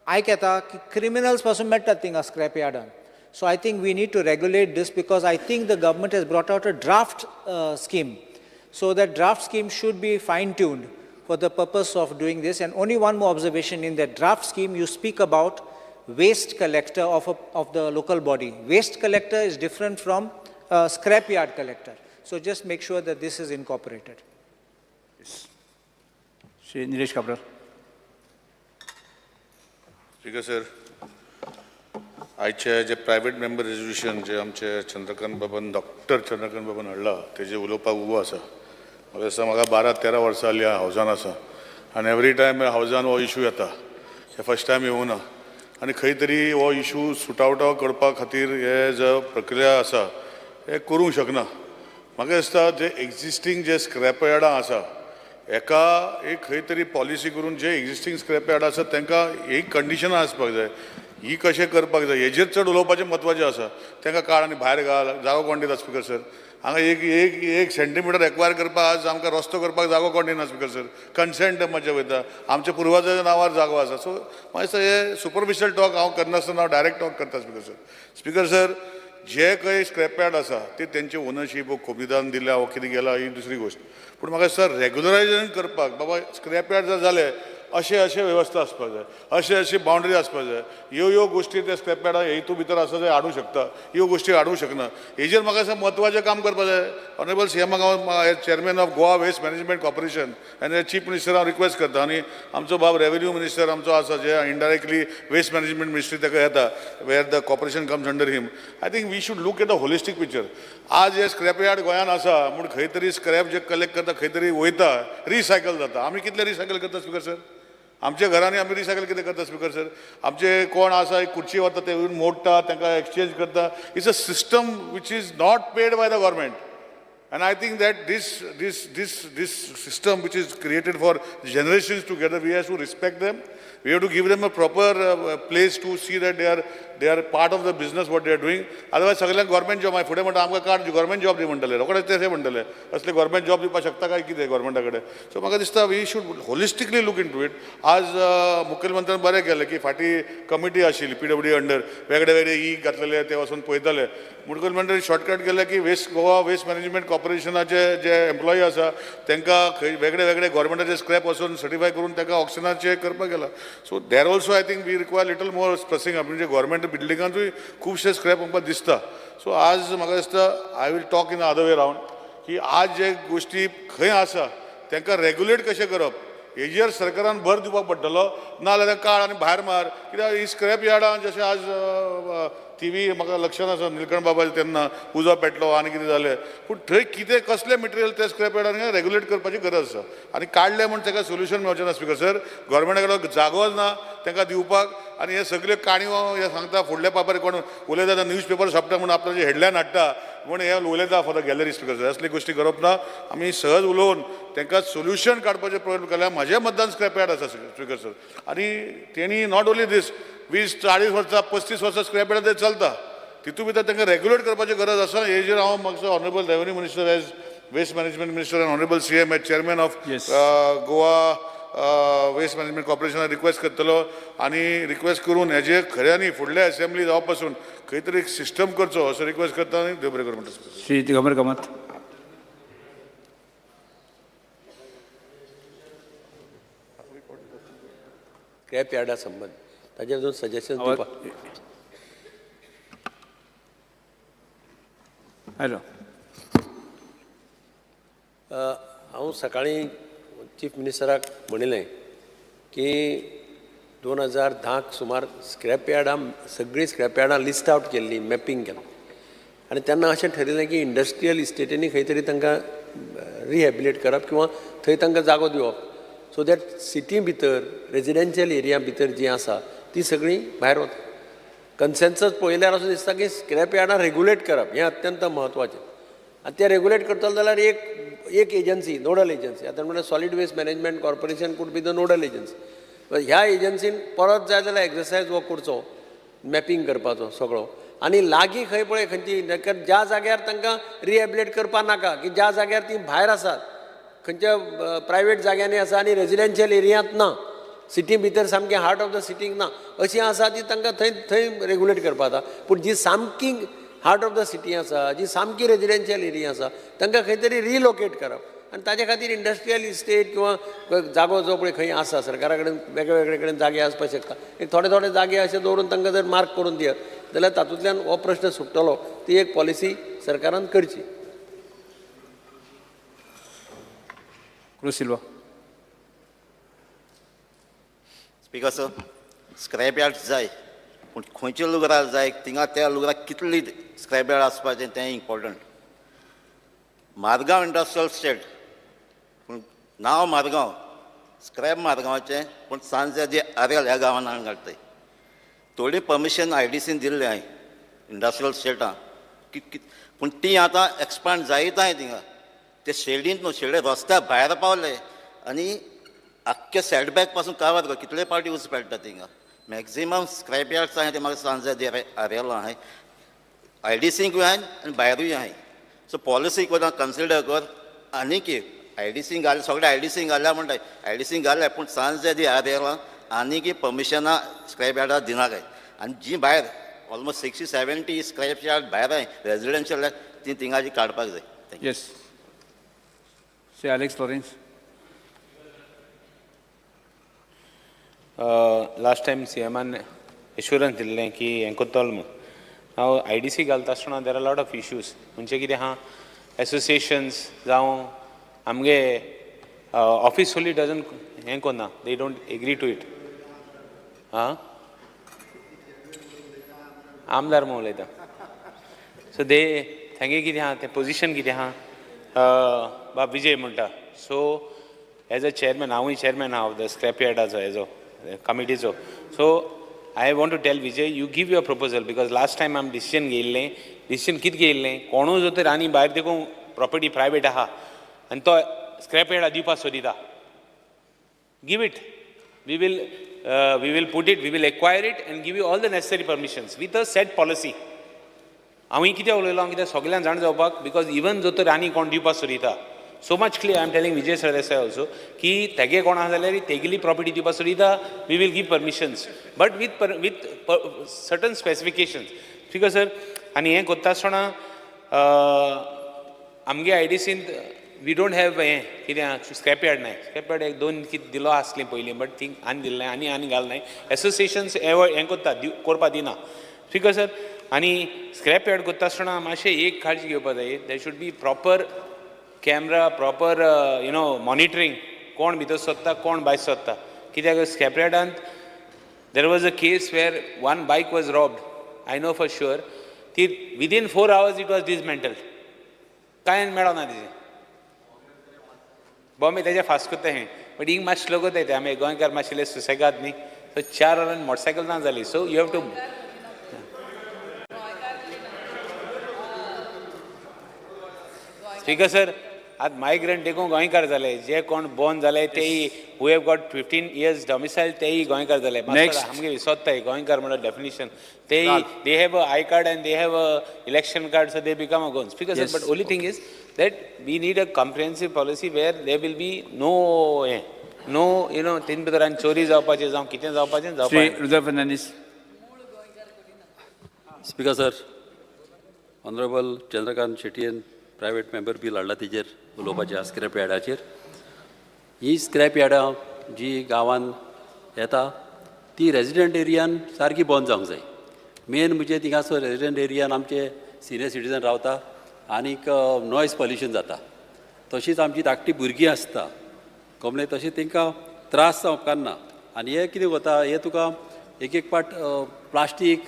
आयक येता की criminals पासून मेळटात थिंगा scrapyardan. So I think we need to regulate this because I think the government has brought out a draft scheme. So that draft scheme should be fine-tuned for the purpose of doing this. And only one more observation, in that draft scheme you speak about waste collector of the local body. Waste collector is different from scrapyard collector. So just make sure that this is incorporated. Shri Nilesh Cabral. Speaker sir, आयचे जे private member resolution जे आमचे चंद्रकांत बाबान, doctor Chandrakant बाबान हाडला, तेजे उलोवपाक उबो आसा. म्हाका दिसता म्हाका 12-13 वर्सां जालीं हांव हावजान आसा आनी एवरी टायम हावजान हो इशू येता. हे फर्स्ट टायम येवना आनी खंय तरी हो इशू सुट आवट करपा खातीर हे जो प्रक्रिया आसा हे करूंक शकना. म्हाका दिसता जे एग्जिस्टींग जे स्क्रॅप यार्डां आसा एका एक खंय तरी पॉलिसी करून जे एग्जिस्टींग स्क्रॅप यार्ड आसा तांकां एक कंडिशनां आसपाक जाय, ही कशें करपाक जाय हेजेर चड उलोवपाचें म्हत्वाचें आसा. तांकां काड आनी भायर घाल, जागो कोण दिता स्पिकर सर? हांगा एक एक एक सेंटीमिटर एक्वायर करपाक आज आमकां रस्तो करपाक जागो कोण दिना स्पिकर सर? कन्सेंट मजा वयता, आमच्या पुर्वजाच्या नांवार जागो आसा. सो म्हाका दिसता हे सुपरफिशियल टॉक हांव करनासतना हांव डायरेक्ट टॉक करता स्पिकर सर. स्पिकर सर, जे काही स्क्रॅप यार्ड आसा ते तेंचे ओनरशीप कोविदान दिल्या वा कितें गेला ही दुसरी गोश्ट, पूण म्हाका दिसता रेगुलरायजेशन करपाक बाबा स्क्रॅप यार्ड जर जालें अशें अशें वेवस्था आसपाक जाय, अशें अशी बाउंड्री आसपाक जाय, ह्यो ह्यो गोश्टी ते स्क्रॅप यार्डा हितू भितर आसा जाय हाडूंक शकता, ह्यो गोश्टी हाडूंक शकना. हेजेर म्हाका दिसता म्हत्वाचें काम करपाक जाय. ऑनरेबल सी एमाक हांव chairman of Goa waste management corporation आनी चीफ मिनिस्टर हांव रिक्वेस्ट करता आनी आमचो बाब रेवेन्यू मिनिस्टर आमचो आसा जे इनडायरेक्टली वेस्ट मॅनेजमेंट मिनिस्ट्री ताका येता, where the corporation comes under him. I think we should look at a holistic picture. आज हे स्क्रॅप यार्ड गोंयान आसा म्हूण खंय तरी स्क्रॅप जे कलेक्ट करता खंय तरी वयता, रिसायकल जाता. आमी कितले रिसायकल करता स्पिकर सर? आमच्या घरांनी आमी रिसायकल कितें करता स्पिकर सर? आमचे कोण आसा एक खुर्ची वता ते मोडटा, तांकां एक्सचेंज करता. It's a system which is not paid by the government. And I think that this system which is created for generations together, we have to respect them. We have to give them a proper place to see that they are part of the business what they are doing. Otherwise, सगळ्यांक government job फुडें म्हणटा आमकां काड government job दी म्हणटले, रोखडेच तें म्हणटले असले गव्हर्मेंट जॉब दिवपाक शकता काय कितें गव्हर्मेंटा कडेन? सो म्हाका दिसता we should holistically look into it. आज मुखेलमंत्र्यान बरें केलें की फाटीं कमिटी आशिल्ली पीडब्ल्यूडी अंडर, वेगळे वेगळे ई घातलेले ते वचून पळयताले. मुखेलमंत्र्यान शॉर्टकट केलें की वेस्ट गोवा वेस्ट मॅनेजमेंट कॉर्पोरेशनाचे जे एम्प्लॉई आसा तांकां खंय वेगळे वेगळे गव्हर्मेंटाचे स्क्रॅप वचून सर्टिफाय करून तांकां ऑक्शनाचे करपाक गेला. So there also I think we require little more stressing up. म्हणजे गव्हर्मेंट बिल्डिंगांतूय खुबशे स्क्रॅप आमकां दिसता. सो आज म्हाका दिसता I will talk in other way round की आज जे गोश्टी खंय आसा तांकां रेगुलेट कशें करप हेजेर सरकारान भर दिवपाक पडटलो. ना जाल्यार काड आनी भायर मार, कित्याक ही स्क्रॅप यार्डां जशें आज टी व्ही म्हाका लक्षांत आसा निलकंठ बाबा तेन्ना उजो पेटलो आनी कितें जालें, पूण थंय कितें कसलें मटेरियल ते स्क्रॅप यार्डान रेगुलेट करपाची गरज आसा. आनी काडलें म्हूण ताका सोल्युशन मेळचें ना स्पिकर सर. गव्हर्मेंटा कडेन जागोच ना तांकां दिवपाक. आनी हे सगल्यो काणयो हे सांगता फुडल्या पेपर कोण उलयता न्यूज पेपर छापता म्हूण आपल्याचे हेडलायन हाडटा म्हूण हे उलयता for the gallery speaker sir. असली गोश्टी करप ना. आमी सहज उलोवन तांकां सोल्युशन काडपाचें प्रयत्न केल्यार म्हजें मतदान स्क्रॅप यार्ड आसा स्पिकर सर. आनी तेणी not only these 20-40 वर्सां 35 वर्सां स्क्रॅप यार्ड ते चलता, तितून भितर तांकां रेगुलेट करपाची गरज आसा. हेजेर हांव म्हाका honourable revenue minister as waste management minister and honourable C M as chairman of Goa waste management कॉर्पोरेशनाक request करतलो आनी रिक्वेस्ट करून हेजे खऱ्यांनी फुडल्या एसेंब्ली जावपा पासून खंय तरी एक सिस्टम करचो असो रिक्वेस्ट करता आनी देव बरें करूं म्हणटा. श्री दिगंबर कामत. स्क्रॅप यार्डा संबंद ताजेर अजून सजेशन दिवपाक. हॅलो. हांव सकाळीं चीफ मिनिस्टराक म्हणिल्लें की 2010 सुमार स्क्रॅप यार्डां सगळीं स्क्रॅप यार्डां लिस्ट आवट केल्लीं, मॅपींग केलां आनी तेन्ना अशें ठरयलें की इंडस्ट्रियल इस्टेटींनी खंय तरी तांकां रिहेबिलेट करप किंवा थंय तांकां जागो दिवप. सो that city भितर रेजिडेन्शियल एरिया भितर जी आसा ती सगळीं भायर वता. कन्सेन्सस पळयल्यार असो दिसता की स्क्रॅप यार्डां रेगुलेट करप हें अत्यंत म्हत्वाचें. आनी तें रेगुलेट करतलो जाल्यार एक एक एजन्सी, नोडल एजन्सी, आतां म्हणल्यार solid waste management corporation could be the nodal agency. ह्या एजन्सीन परत जाय जाल्यार एक्सरसायज हो करचो, मॅपिंग करपाचो सगळो, आनी लागीं खंय पळय खंयची, ज्या जाग्यार तांकां रिहेबिलेट करपा नाका की ज्या जाग्यार ती भायर आसात, खंयच्या प्रायवेट जाग्यांनी आसा आनी रेजिडेन्शियल एरियांत ना, सिटी भितर सामकें हार्ट ऑफ the सिटीक ना, अशीं आसा ती तांकां थंय थंय रेगुलेट करपा जाता. पूण जी सामकी हार्ट ऑफ the city आसा, जी सामकी रेजिडेन्शियल एरिया आसा, तांकां खंय तरी रिलोकेट करप आनी ताजे खातीर इंडस्ट्रियल इस्टेट किंवा जागो जो पळय खंय आसा सरकारा कडेन वेगळे वेगळे कडेन जागे आसपाक शकता, एक थोडे थोडे जागे अशे दवरून तांकां जर मार्क करून दियत जाल्यार तातूंतल्यान हो प्रश्न सुट्टलो. ती एक पॉलिसी सरकारान करची. Cruz Silva. Speaker sir, scrap yard जाय, पूण खंयच्या लुगरार जाय थिंगा त्या लुगराक कितली स्क्रॅप यार्ड आसपाचें तें इम्पॉर्टंट. मारगांव इंडस्ट्रियल स्टेट, पूण नांव मारगांव, स्क्रॅप मारगांवाचें, पूण सांजे जे आरेल ह्या गांवान हाडून घालताय. थोडी परमिशन आय डी सीन दिल्लें हांवें इंडस्ट्रियल स्टेटां, पूण ती आतां एक्सपांड जायत आहाय थिंगा. ते शेडींत न्हू, शेडे रस्त्या भायर पावले आनी आख्खे सेटबॅक पासून कावार कर कितले पावटी उज पेडटा थिंगा. मॅक्झिमम स्क्रॅप यार्ड्स आहाय ते म्हाका सांजे आरेला आहाय, आय डी सीकूय आहाय आनी भायरूय आहाय. सो पॉलिसी कोता कन्सिडर कर आनी की आय डी सीन घाल, सगळे आय डी सीन घाल्या म्हणटाय, आय डी सीन घाल्या पूण सांजे दी आरेला आनी की परमिशनां स्क्रॅप यार्डाक दिनाकाय. आनी जी भायर ऑलमोस्ट 60-70 स्क्रॅप यार्ड भायर आहाय रेजिडेन्शियल, ती थिंगाची काडपाक जाय. Thank you. Yes, Shri Alex Lawrence. Last time सीएमान एश्युरन्स दिल्लें की हें करतलो म्हूण. हांव आय डी सी घालता आसतना there are lot of issues. म्हणजे कितें आहा, एसोसिएशन्स जावं आमगे ऑफिस फुली डजन हें करना, they don't agree to it. आं, आमदार म्हूण उलयता. सो दे तेंगे कितें आहा तें पोजिशन कितें आहा, बाब विजय म्हणटा. सो एज अ चेअरमॅन, हांवूय चेअरमॅन आहा ऑफ the scrap यार्डाचो हेजो कमिटीचो, so I want to tell Vijay, you give your proposal, because last time आमी डिसिजन घेयल्लें. डिसिजन कितें घेयल्लें, कोणूय जर तर आनी भायर देखून प्रॉपर्टी प्रायवेट आहा आनी तो स्क्रॅप यार्डा दिवपाक सोदिता, give it. We will put it, we will acquire it and give you all the necessary permissions with a set policy. हांवूय कितें उलयलो कित्याक सगल्यांक जाण जावपाक, because even जर तर आनी कोण दिवपाक सोदिता, so much clear I am telling Vijay Sardesai also की तेगे कोण आहा जाल्यार तेगेली प्रॉपर्टी दिवपाक सोदिता, we will give permissions but with certain specifications. ठीक आसा सर. आनी हें करता आसतना आमगे आय डी सींत we don't have हें कितें स्क्रॅप यार्ड नाय. स्क्रॅप यार्ड एक दोन कितें दिलो आसलीं पयलीं, बट ती आनी दिलें आनी आनी घाल नाय. एसोसिएशन्स हें करता, करपा दिना. ठीक आसा सर. आनी स्क्रॅप यार्ड करता आसतना मातशें एक काळजी घेवपा जाय, there should be proper camera, proper monitoring, कोण भितर सोदता, कोण भायर सोदता. कित्याक scrap यार्डांत there was a case where one bike was robbed, I know for sure. ती within 4 hours it was dismantled. कांय मेळना तिजें. बॉम्बे तेजे फास्ट करता हें, बट हिंग मातशें स्लो करता ते. आमी गोंयकार मातशे सुसेगाद न्ही, सो 4 वरां मोटरसायकल ना जाली. So you have to, speaker sir, आतां मायग्रंट देखून गोंयकार जाले, जे कोण बोर्न जाले तेय, who have got 15 years domicile, तेय गोंयकार जाले. Next. आमगे विसोत्ताय गोंयकार म्हणल्यार डेफिनेशन तेय, they have a I card and they have a election card, so they become a Goan. Speaker sir, but only thing is that we need a comprehensive policy where there will be no no तीन भितर आनी चोरी जावपाचें जावं कितें जावपाचें श्री जावपाचें. Rudra Fernandes. Speaker sir, honourable Chandrakant शेटयेन private member bill हाडला तेजेर उलोवपाचें आहा. स्क्रॅप यार्डाचेर, ही स्क्रॅप यार्डां जी गांवान येता ती रेजिडंट एरियान सारकी बंद जावंक जाय. मेन म्हणजे थिंगासर रेजिडंट एरियान आमचे सिनियर सिटीजन रावता आनीक नॉयज पॉल्युशन जाता. तशीच आमची धाकटी भुरगीं आसता कमले, तशें तांकां त्रास जावंक उपकारना. आनी हें कितें जाता, हें तुका एक एक पाट प्लास्टीक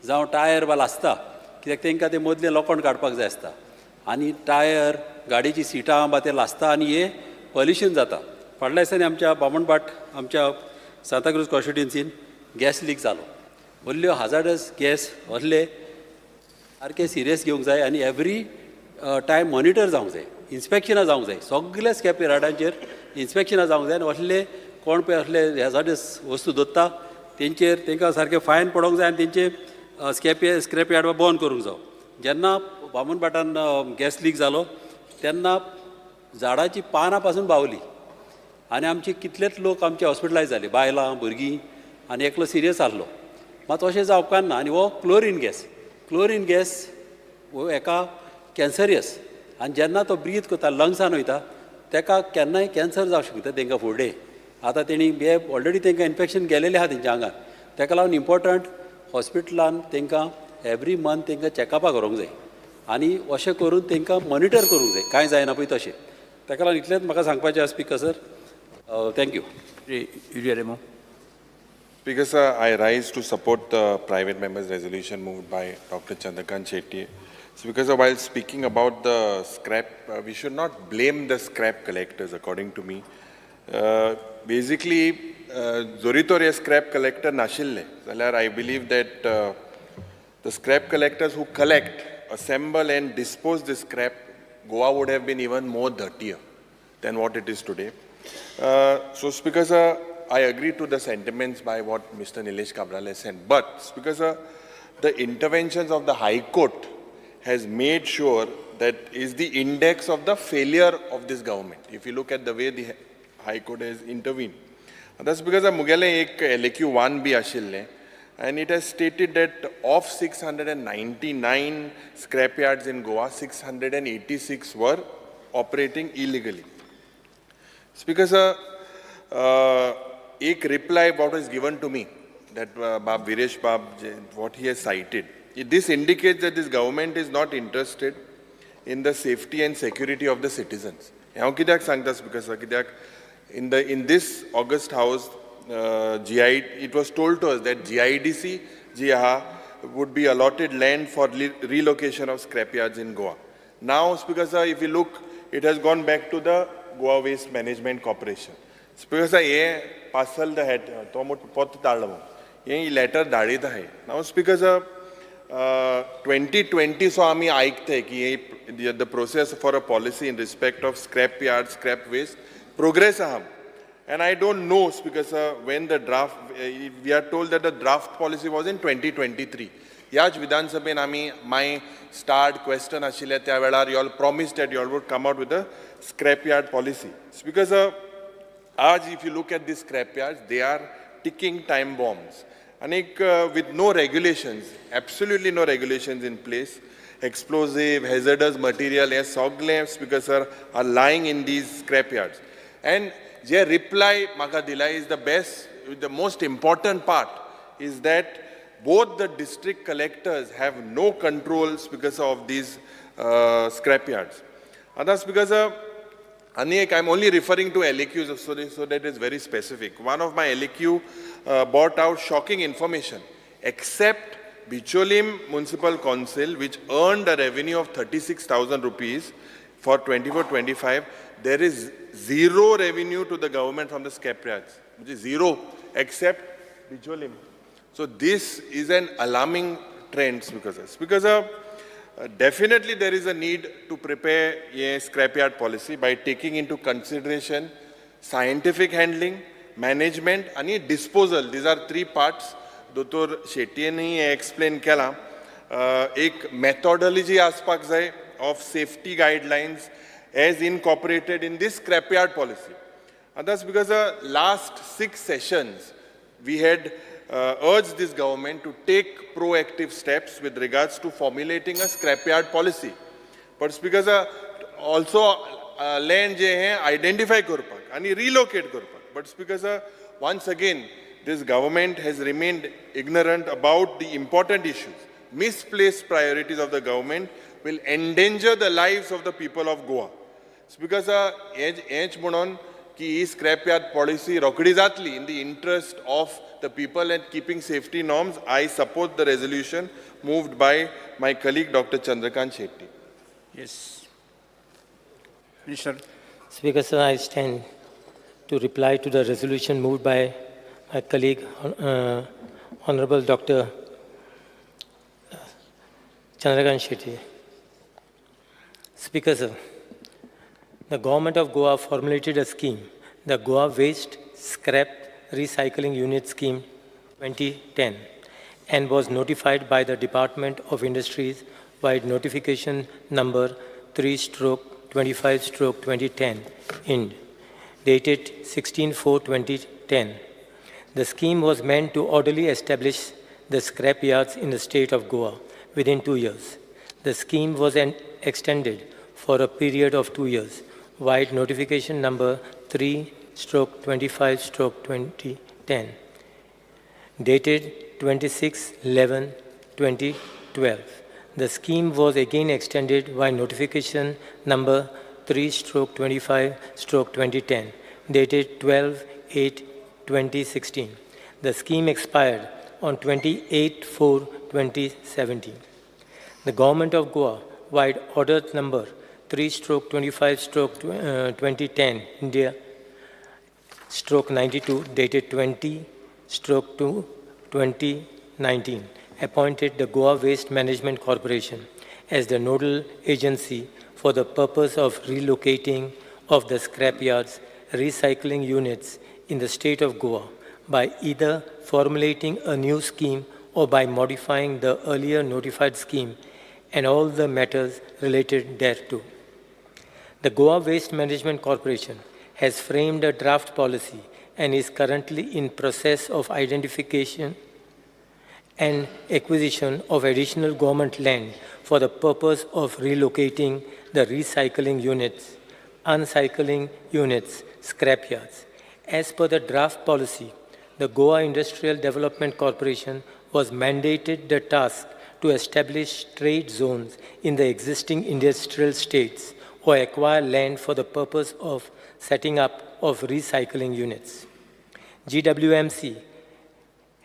जावं टायर बा आसता, कित्याक तांकां तें मदलें लोखण काडपाक जाय आसता आनी टायर गाडयेची सिटां बा ते लासता आनी हें पॉल्युशन जाता. फाटल्या दिसांनी आमच्या बामणभाट आमच्या सांताक्रूज कॉन्स्टिट्युन्सीन गॅस लीक जालो. व्हडल्यो हाजार्डस गॅस असले सारके सिरियस घेवंक जाय आनी एवरी टायम मॉनिटर जावंक जाय, इन्स्पेक्शनां जावंक जाय. सगल्या स्क्रॅप यार्डांचेर इन्स्पेक्शनां जावंक जाय आनी असले कोण पळय असले हॅजार्डस वस्तू दवरता तेंचेर तांकां सारकें फायन पडोंक जाय आनी तेंचे स्क्रॅप यार्ड बंद करूंक जावो. जेन्ना बामणभाटान गॅस लीक जालो तेन्ना झाडाची पानां पासून बावली आनी आमचे कितलेच लोक आमचे हॉस्पिटलायज जाले, बायलां भुरगीं आनी एकलो सिरियस आहलो. मात अशें जावपाक ना. आनी हो क्लोरीन गॅस, क्लोरीन गॅस हो एका कॅन्सरियस आनी जेन्ना तो ब्रीद करता लंग्सान वयता तेका केन्नाय कॅन्सर जावंक शकता तेंकां फुडें. आतां तेणी हे ऑलरेडी तेंकां इन्फेक्शन गेलेलें आहा तेंच्या आंगार. तेका लागून इम्पोर्टंट हॉस्पिटलान तेंकां एवरी मंथ तेंकां चॅकअपाक व्हरूंक जाय आनी अशें करून तेंकां मॉनिटर करूंक जाय कांय जायना पळय तशें. तेका लागून इतलेंच म्हाका सांगपाचें आसा speaker sir. Thank you. Speaker sir, I rise to support the private members resolution moved by Dr. Chandrakant Shetye. Speaker sir, while speaking about the scrap, we should not blame the scrap collectors, according to me. Basically, जरी तर हे scrap collector नाशिल्ले जाल्यार I believe that the scrap collectors who collect, assemble and dispose the scrap, Goa would have been even more dirtier than what it is today. So, Speaker sir, I agree to the sentiments by what Mr. Nilesh Cabral has said. But, Speaker sir, the interventions of the High Court has made sure that is the index of the failure of this government. If you look at the way the High Court has intervened. And that's because मुगेलें एक LAQ 1B आशिल्लें and it has stated that of 699 scrapyards in Goa, 686 were operating illegally. Speaker sir, एक reply what was given to me, that Bab Viresh Bab, what he has cited, this indicates that this government is not interested in the safety and security of the citizens. हांव कित्याक सांगता Speaker sir, कित्याक in this August House, it was told to us that GIDC जी आहा would be allotted land for relocation of scrapyards in Goa. Now, Speaker sir, if you look, it has gone back to the Goa Waste Management Corporation. Speaker sir, हे parcel the hat, तो मोठ पत्र धाडलो हे letter धाडीत आहे. Now, Speaker sir, 2020 so आमी आयकते की हे the process for a policy in respect of scrap yard, scrap waste, progress आहा. And I don't know, Speaker sir, when the draft, we are told that the draft policy was in 2023. ह्याच विधानसभेन आमी my starred question आशिल्ले त्या वेळार you all promised that you all would come out with a scrapyard policy. Speaker sir, आज if you look at these scrapyards, they are ticking time bombs. आनीक with no regulations, absolutely no regulations in place, explosive, hazardous material हे सगळें Speaker sir are lying in these scrapyards. And J reply म्हाका दिला is the best, the most important part is that both the district collectors have no controls because of these scrapyards. आतां Speaker sir, आनी एक I am only referring to LAQs so that is very specific. One of my LAQ brought out shocking information. Except Bicholim Municipal Council, which earned a revenue of 36,000 rupees for 24-25, there is zero revenue to the government from the scrapyards, which is zero, except Bicholim. So this is an alarming trend, because definitely there is a need to prepare a scrapyard policy by taking into consideration scientific handling, management, and disposal. These are three parts. Dr. Shetty ने explain केला. एक methodology आसपाक जाय of safety guidelines as incorporated in this scrapyard policy. And that's because the last 6 sessions we had urged this government to take proactive steps with regards to formulating a scrapyard policy. But because also land जे हे identify करपाक आनी relocate करपाक. But because once again this government has remained ignorant about the important issues. Misplaced priorities of the government will endanger the lives of the people of Goa. Because हेच म्हणून की ही scrapyard policy रोखडी जातली in the interest of the people and keeping safety norms. I support the resolution moved by my colleague Dr. Chandrakant Shetty. Yes. Minister. Speaker sir, I stand to reply to the resolution moved by my colleague, Honorable Dr. Chandrakant Shetye. Speaker, sir, the Government of Goa formulated a scheme, the Goa Waste Scrap Recycling Unit Scheme 2010, and was notified by the Department of Industries by notification number 3/25/2010 IND, dated 16/4/2010. The scheme was meant to orderly establish the scrap yards in the state of Goa within 2 years. The scheme was extended for a period of 2 years, vide notification number 3/25/2010, dated 26/11/2012. The scheme was again extended by notification number 3/25/2010, dated 12/8/2016. The scheme expired on 28/4/2017. The Government of Goa, vide order number 3/25/2010, India /92, dated 20/2/2019, appointed the Goa Waste Management Corporation as the nodal agency for the purpose of relocating of the scrapyards, recycling units in the state of Goa by either formulating a new scheme or by modifying the earlier notified scheme and all the matters related thereto. The Goa Waste Management Corporation has framed a draft policy and is currently in process of identification and acquisition of additional government land for the purpose of relocating the recycling units, uncycling units, scrapyards. As per the draft policy, the Goa Industrial Development Corporation was mandated the task to establish trade zones in the existing industrial states or acquire land for the purpose of setting up of recycling units. GWMC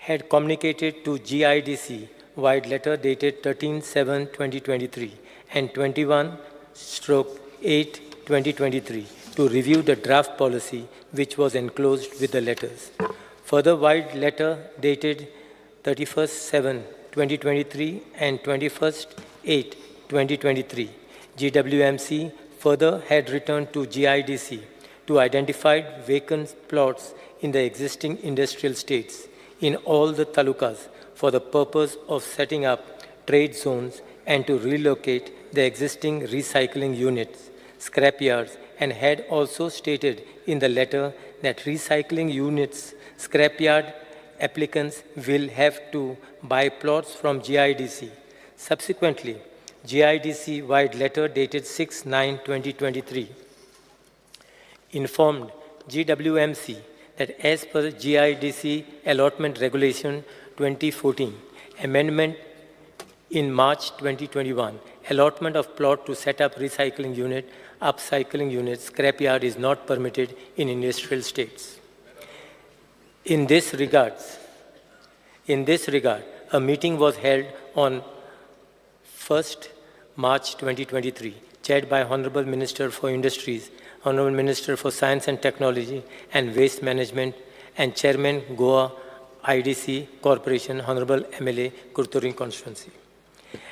had communicated to GIDC vide letter dated 13/7/2023 and 21/8/2023 to review the draft policy, which was enclosed with the letters. Further, vide letter dated 31/7/2023 and 21/8/2023, GWMC further had returned to GIDC to identify vacant plots in the existing industrial states in all the talukas for the purpose of setting up trade zones and to relocate the existing recycling units, scrapyards, and had also stated in the letter that recycling units, scrapyard applicants will have to buy plots from GIDC. Subsequently, GIDC vide letter dated 6/9/2023 informed GWMC that as per GIDC Allotment Regulation 2014, amendment in March 2021, allotment of plot to set up recycling unit, upcycling unit, scrapyard is not permitted in industrial states. In this regard, a meeting was held on 1st March 2023, chaired by Honorable Minister for Industries, Honorable Minister for Science and Technology and Waste Management, and Chairman Goa IDC Corporation, Honorable MLA Curtorim Constituency.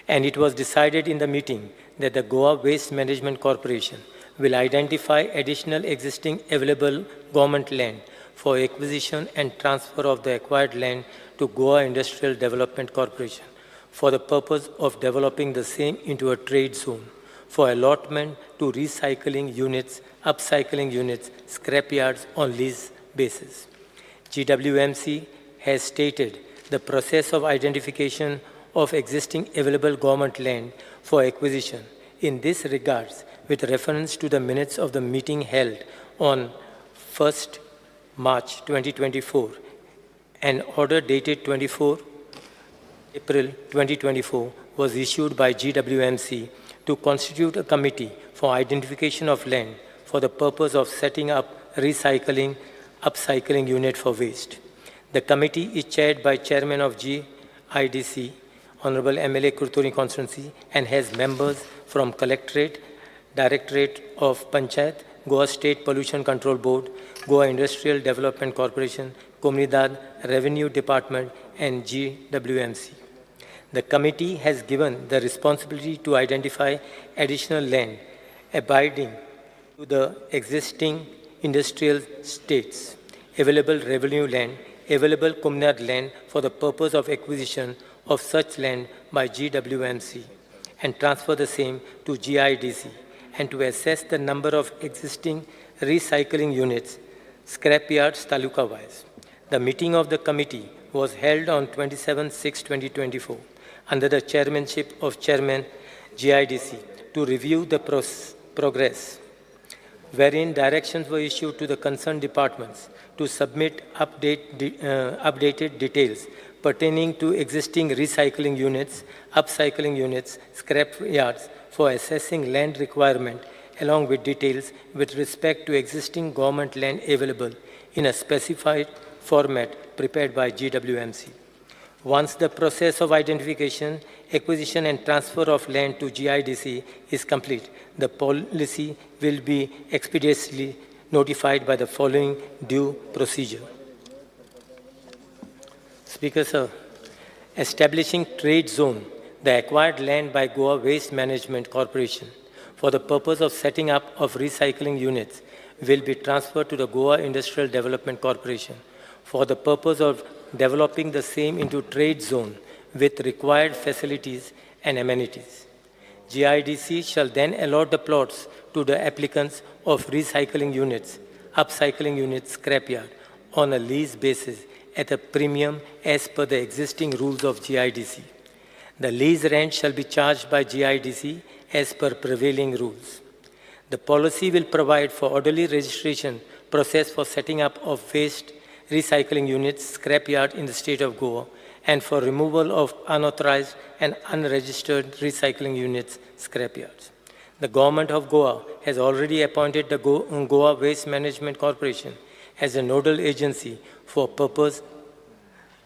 And it was decided in the meeting that the Goa Waste Management Corporation will identify additional existing available government land for acquisition and transfer of the acquired land to Goa Industrial Development Corporation for the purpose of developing the same into a trade zone for allotment to recycling units, upcycling units, scrapyards on lease basis. GWMC has stated the process of identification of existing available government land for acquisition. In this regards, with reference to the minutes of the meeting held on 1st March 2024, an order dated 24 April 2024 was issued by GWMC to constitute a committee for identification of land for the purpose of setting up recycling, upcycling unit for waste. The committee is chaired by Chairman of GIDC, Honorable MLA Curtorim Constituency, and has members from Collectorate, Directorate of Panchayat, Goa State Pollution Control Board, Goa Industrial Development Corporation, Comunidade Revenue Department, and GWMC. The committee has given the responsibility to identify additional land abiding to the existing industrial states, available revenue land, available Comunidade land for the purpose of acquisition of such land by GWMC and transfer the same to GIDC, and to assess the number of existing recycling units, scrapyards taluka-wise. The meeting of the committee was held on 27/6/2024 under the chairmanship of Chairman GIDC to review the progress, wherein directions were issued to the concerned departments to submit updated details pertaining to existing recycling units, upcycling units, scrap yards for assessing land requirement, along with details with respect to existing government land available in a specified format prepared by GWMC. Once the process of identification, acquisition, and transfer of land to GIDC is complete, the policy will be expeditiously notified by the following due procedure. Speaker, sir, establishing trade zone, the acquired land by Goa Waste Management Corporation for the purpose of setting up of recycling units will be transferred to the Goa Industrial Development Corporation for the purpose of developing the same into trade zone with required facilities and amenities. GIDC shall then allot the plots to the applicants of recycling units, upcycling units, scrapyard on a lease basis at a premium as per the existing rules of GIDC. The lease rent shall be charged by GIDC as per prevailing rules. The policy will provide for orderly registration process for setting up of waste recycling units, scrapyard in the state of Goa, and for removal of unauthorized and unregistered recycling units, scrapyards. The government of Goa has already appointed the Goa Waste Management Corporation as a nodal agency for purpose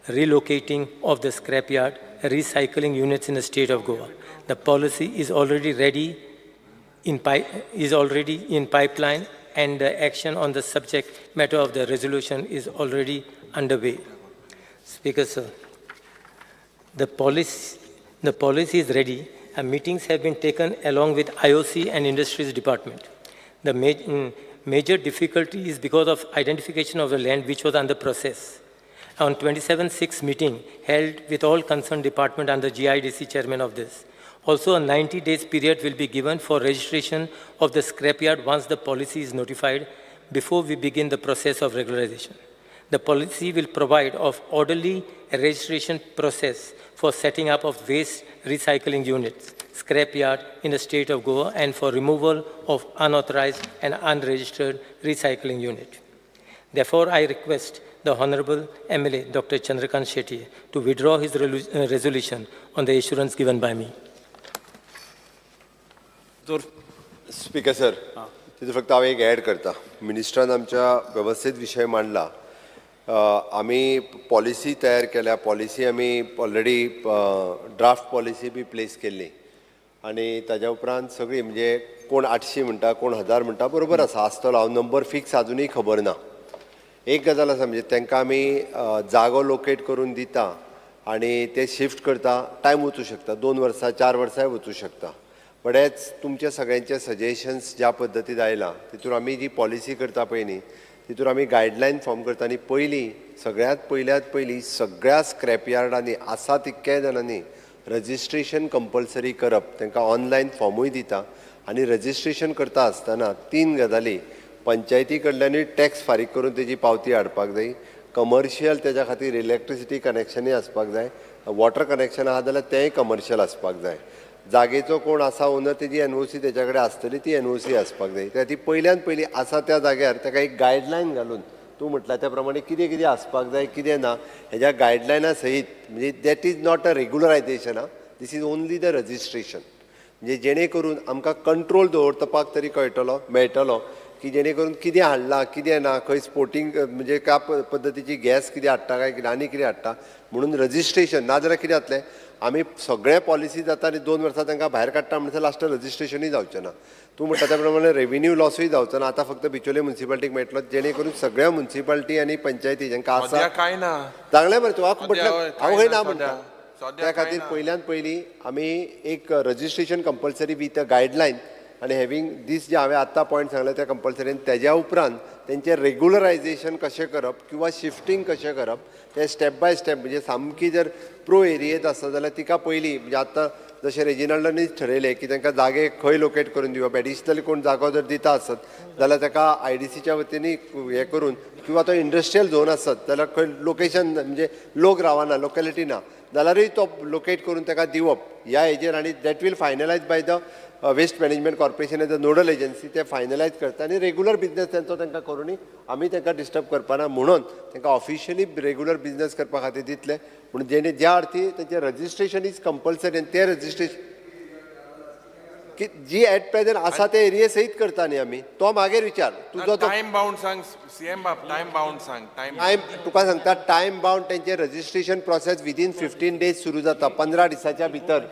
relocating of the scrapyard recycling units in the state of Goa. The policy is already ready in is already in pipeline, and the action on the subject matter of the resolution is already underway. Speaker, sir, the policy is ready, and meetings have been taken along with IOC and Industries Department. The major difficulty is because of identification of the land which was under process. On 27/6 meeting held with all concerned department under GIDC chairman of this. Also, a 90 days period will be given for registration of the scrapyard once the policy is notified before we begin the process of regularization. The policy will provide of orderly registration process for setting up of waste recycling units, scrapyard in the state of Goa, and for removal of unauthorized and unregistered recycling unit. Therefore, I request the Honorable MLA, Dr. Chandrakant Shetty, to withdraw his resolution on the assurance given by me. Speaker sir, तितून फक्त हांव एक add करता. मिनिस्टरान आमच्या वेवस्थीत विशय मांडला. आमी पॉलिसी तयार केल्या, पॉलिसी आमी ऑलरेडी ड्राफ्ट पॉलिसी बी प्लेस केल्ली आनी ताज्या उपरांत सगळी म्हणजे कोण 800 म्हणटा, कोण 1000 म्हणटा, बरोबर आसा आसतलो, हांव नंबर फिक्स आजुनूय खबर ना. एक गजाल आसा म्हणजे तांकां आमी जागो लोकेट करून दिता आनी ते शिफ्ट करता, टायम वचूं शकता, 2 वर्सां 4 वर्सांय वचूं शकता. बरेच तुमच्या सगळ्यांचे सजेशन्स ज्या पद्दतीन आयला तितून आमी जी पॉलिसी करता पळय न्ही, तितून आमी गायडलायन फॉर्म करता आनी पयलीं सगळ्यांत पयल्यात पयलीं सगळ्या स्क्रॅप यार्डांनी आसा तितक्या जाणांनी रजिस्ट्रेशन कंपल्सरी करप, तांकां ऑनलायन फॉर्मूय दिता आनी रजिस्ट्रेशन करता आसतना 3 गजाली, पंचायती कडल्यानूय टॅक्स फारीक करून तेजी पावती हाडपाक जाय, कमर्शियल तेज्या खातीर इलेक्ट्रिसिटी कनेक्शनूय आसपाक जाय, वॉटर कनेक्शन आहा जाल्यार तेंय कमर्शियल आसपाक जाय, जागेचो कोण आसा ओनर तेजी एनओसी तेज्या कडेन आसतली, ती एनओसी आसपाक जाय. त्या खातीर पयल्यान पयलीं आसा त्या जाग्यार ताका एक गायडलायन घालून तूं म्हटला त्या प्रमाणे कितें कितें आसपाक जाय कितें ना हेज्या गायडलायना सहीत, म्हणजे that is not a regularisation आं, this is only the registration, म्हणजे जेणे करून आमकां कंट्रोल दवरपाक तरी कळटलो मेळटलो की जेणे करून कितें हाडलां कितें ना, खंय स्पोर्टींग म्हणजे त्या पद्दतीची गॅस कितें हाडटा काय कितें आनी कितें हाडटा म्हणून रजिस्ट्रेशन. नाजाल्यार कितें जातलें, आमी सगळे पॉलिसी जाता आनी 2 वर्सां तांकां भायर काडटा म्हणसर लास्टाक रजिस्ट्रेशनूय जावचें ना. तूं म्हणटा त्या प्रमाणे रेवेन्यू लॉसूय जावचो ना. आतां फक्त बिचोले म्युन्सिपाल्टीक मेळटलो, जेणे करून सगळ्या म्युन्सिपाल्टी आनी पंचायती जांकां आसा कांय ना चांगलें मरे तूं म्हटल्यार हांव खंय ना म्हणटा. त्या खातीर पयल्यान पयलीं आमी एक registration compulsory with a guideline आनी हॅवींग दीस जे हांवें आत्तां पॉयंट सांगले ते कंपल्सरी. आनी तेज्या उपरांत तेंचें रेगुलरायजेशन कशें करप किंवा शिफ्टींग कशें करप तें स्टेप बाय स्टेप, म्हणजे सामकी जर प्रो एरियेंत आसा जाल्यार तिका पयलीं म्हणजे आतां जशें रेजिनाल्डानीच ठरयलें की तांकां जागे खंय लोकेट करून दिवप, एडिशनल कोण जागो जर दिता आसत जाल्यार ताका आयडीसीच्या वतीन हें करून किंवा तो इंडस्ट्रियल झोन आसत जाल्यार खंय लोकेशन म्हणजे लोक रावना, लोकेलिटी ना जाल्यारूय तो लोकेट करून ताका दिवप ह्या हेजेर. आनी that will finalise by the waste management corporation as a nodal agency, ते फायनलायज करता आनी रेगुलर बिजनेस तेंचो तांकां करुनी आमी तांकां डिस्टर्ब करपाना म्हणून तांकां ऑफिशियली रेगुलर बिजनेस करपा खातीर दितले. पूण जेणे ज्या अर्थी तेंचें रजिस्ट्रेशन is compulsory आनी तें रजिस्ट्रेशन की जी एट प्रेझेंट आसा ते एरिये सयत करता न्ही आमी, तो मागीर विचार तुजो तो टायम बाउंड सांग सीएम बाब, टायम बाउंड सांग. टायम तुका सांगता, टायम बाउंड तेंचे रजिस्ट्रेशन प्रोसेस विदीन 15 डेज सुरू जाता, 15 दिसाच्या भितर.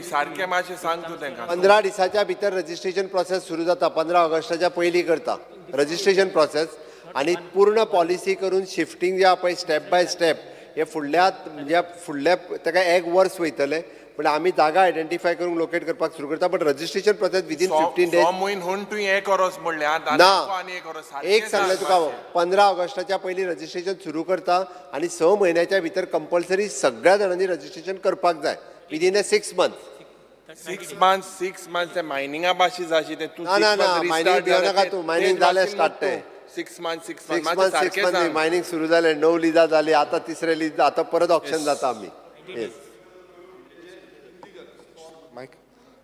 सारकें मातशें सांग तूं तांकां. 15 दिसाच्या भितर रजिस्ट्रेशन प्रोसेस सुरू जाता, 15 ऑगस्टाच्या पयलीं करता रजिस्ट्रेशन प्रोसेस आनी पूर्ण पॉलिसी करून शिफ्टींग जे आहा पळय स्टेप बाय स्टेप हे फुडल्या म्हणजे फुडल्या ताका एक वर्स वयतलें, पण आमी जागा आयडेंटिफाय करूंक लोकेट करपाक सुरू करता. But registration process within 15 days. म्हयनो हून तुवें एक वरस म्हणलें ना, एक सांगलें तुका, 15 ऑगस्टाच्या पयलीं रजिस्ट्रेशन सुरू करता आनी 6 म्हयन्याच्या भितर कंपल्सरी सगळ्या जाणांनी रजिस्ट्रेशन करपाक जाय विदीन अ 6 मंथ. 6 मंथ्स 6 मंथ्स ते मायनिंगा भाशेन जाशी ते तूं. ना ना ना, मायनिंग भियो नाका तूं, मायनिंग जालें स्टार्ट तें. 6 मंथ्स 6 मंथ्स 6 मंथ्स मायनिंग सुरू जालें, 9 लिजां जालीं, आतां तिसरे लीज, आतां परत ऑप्शन जाता आमी.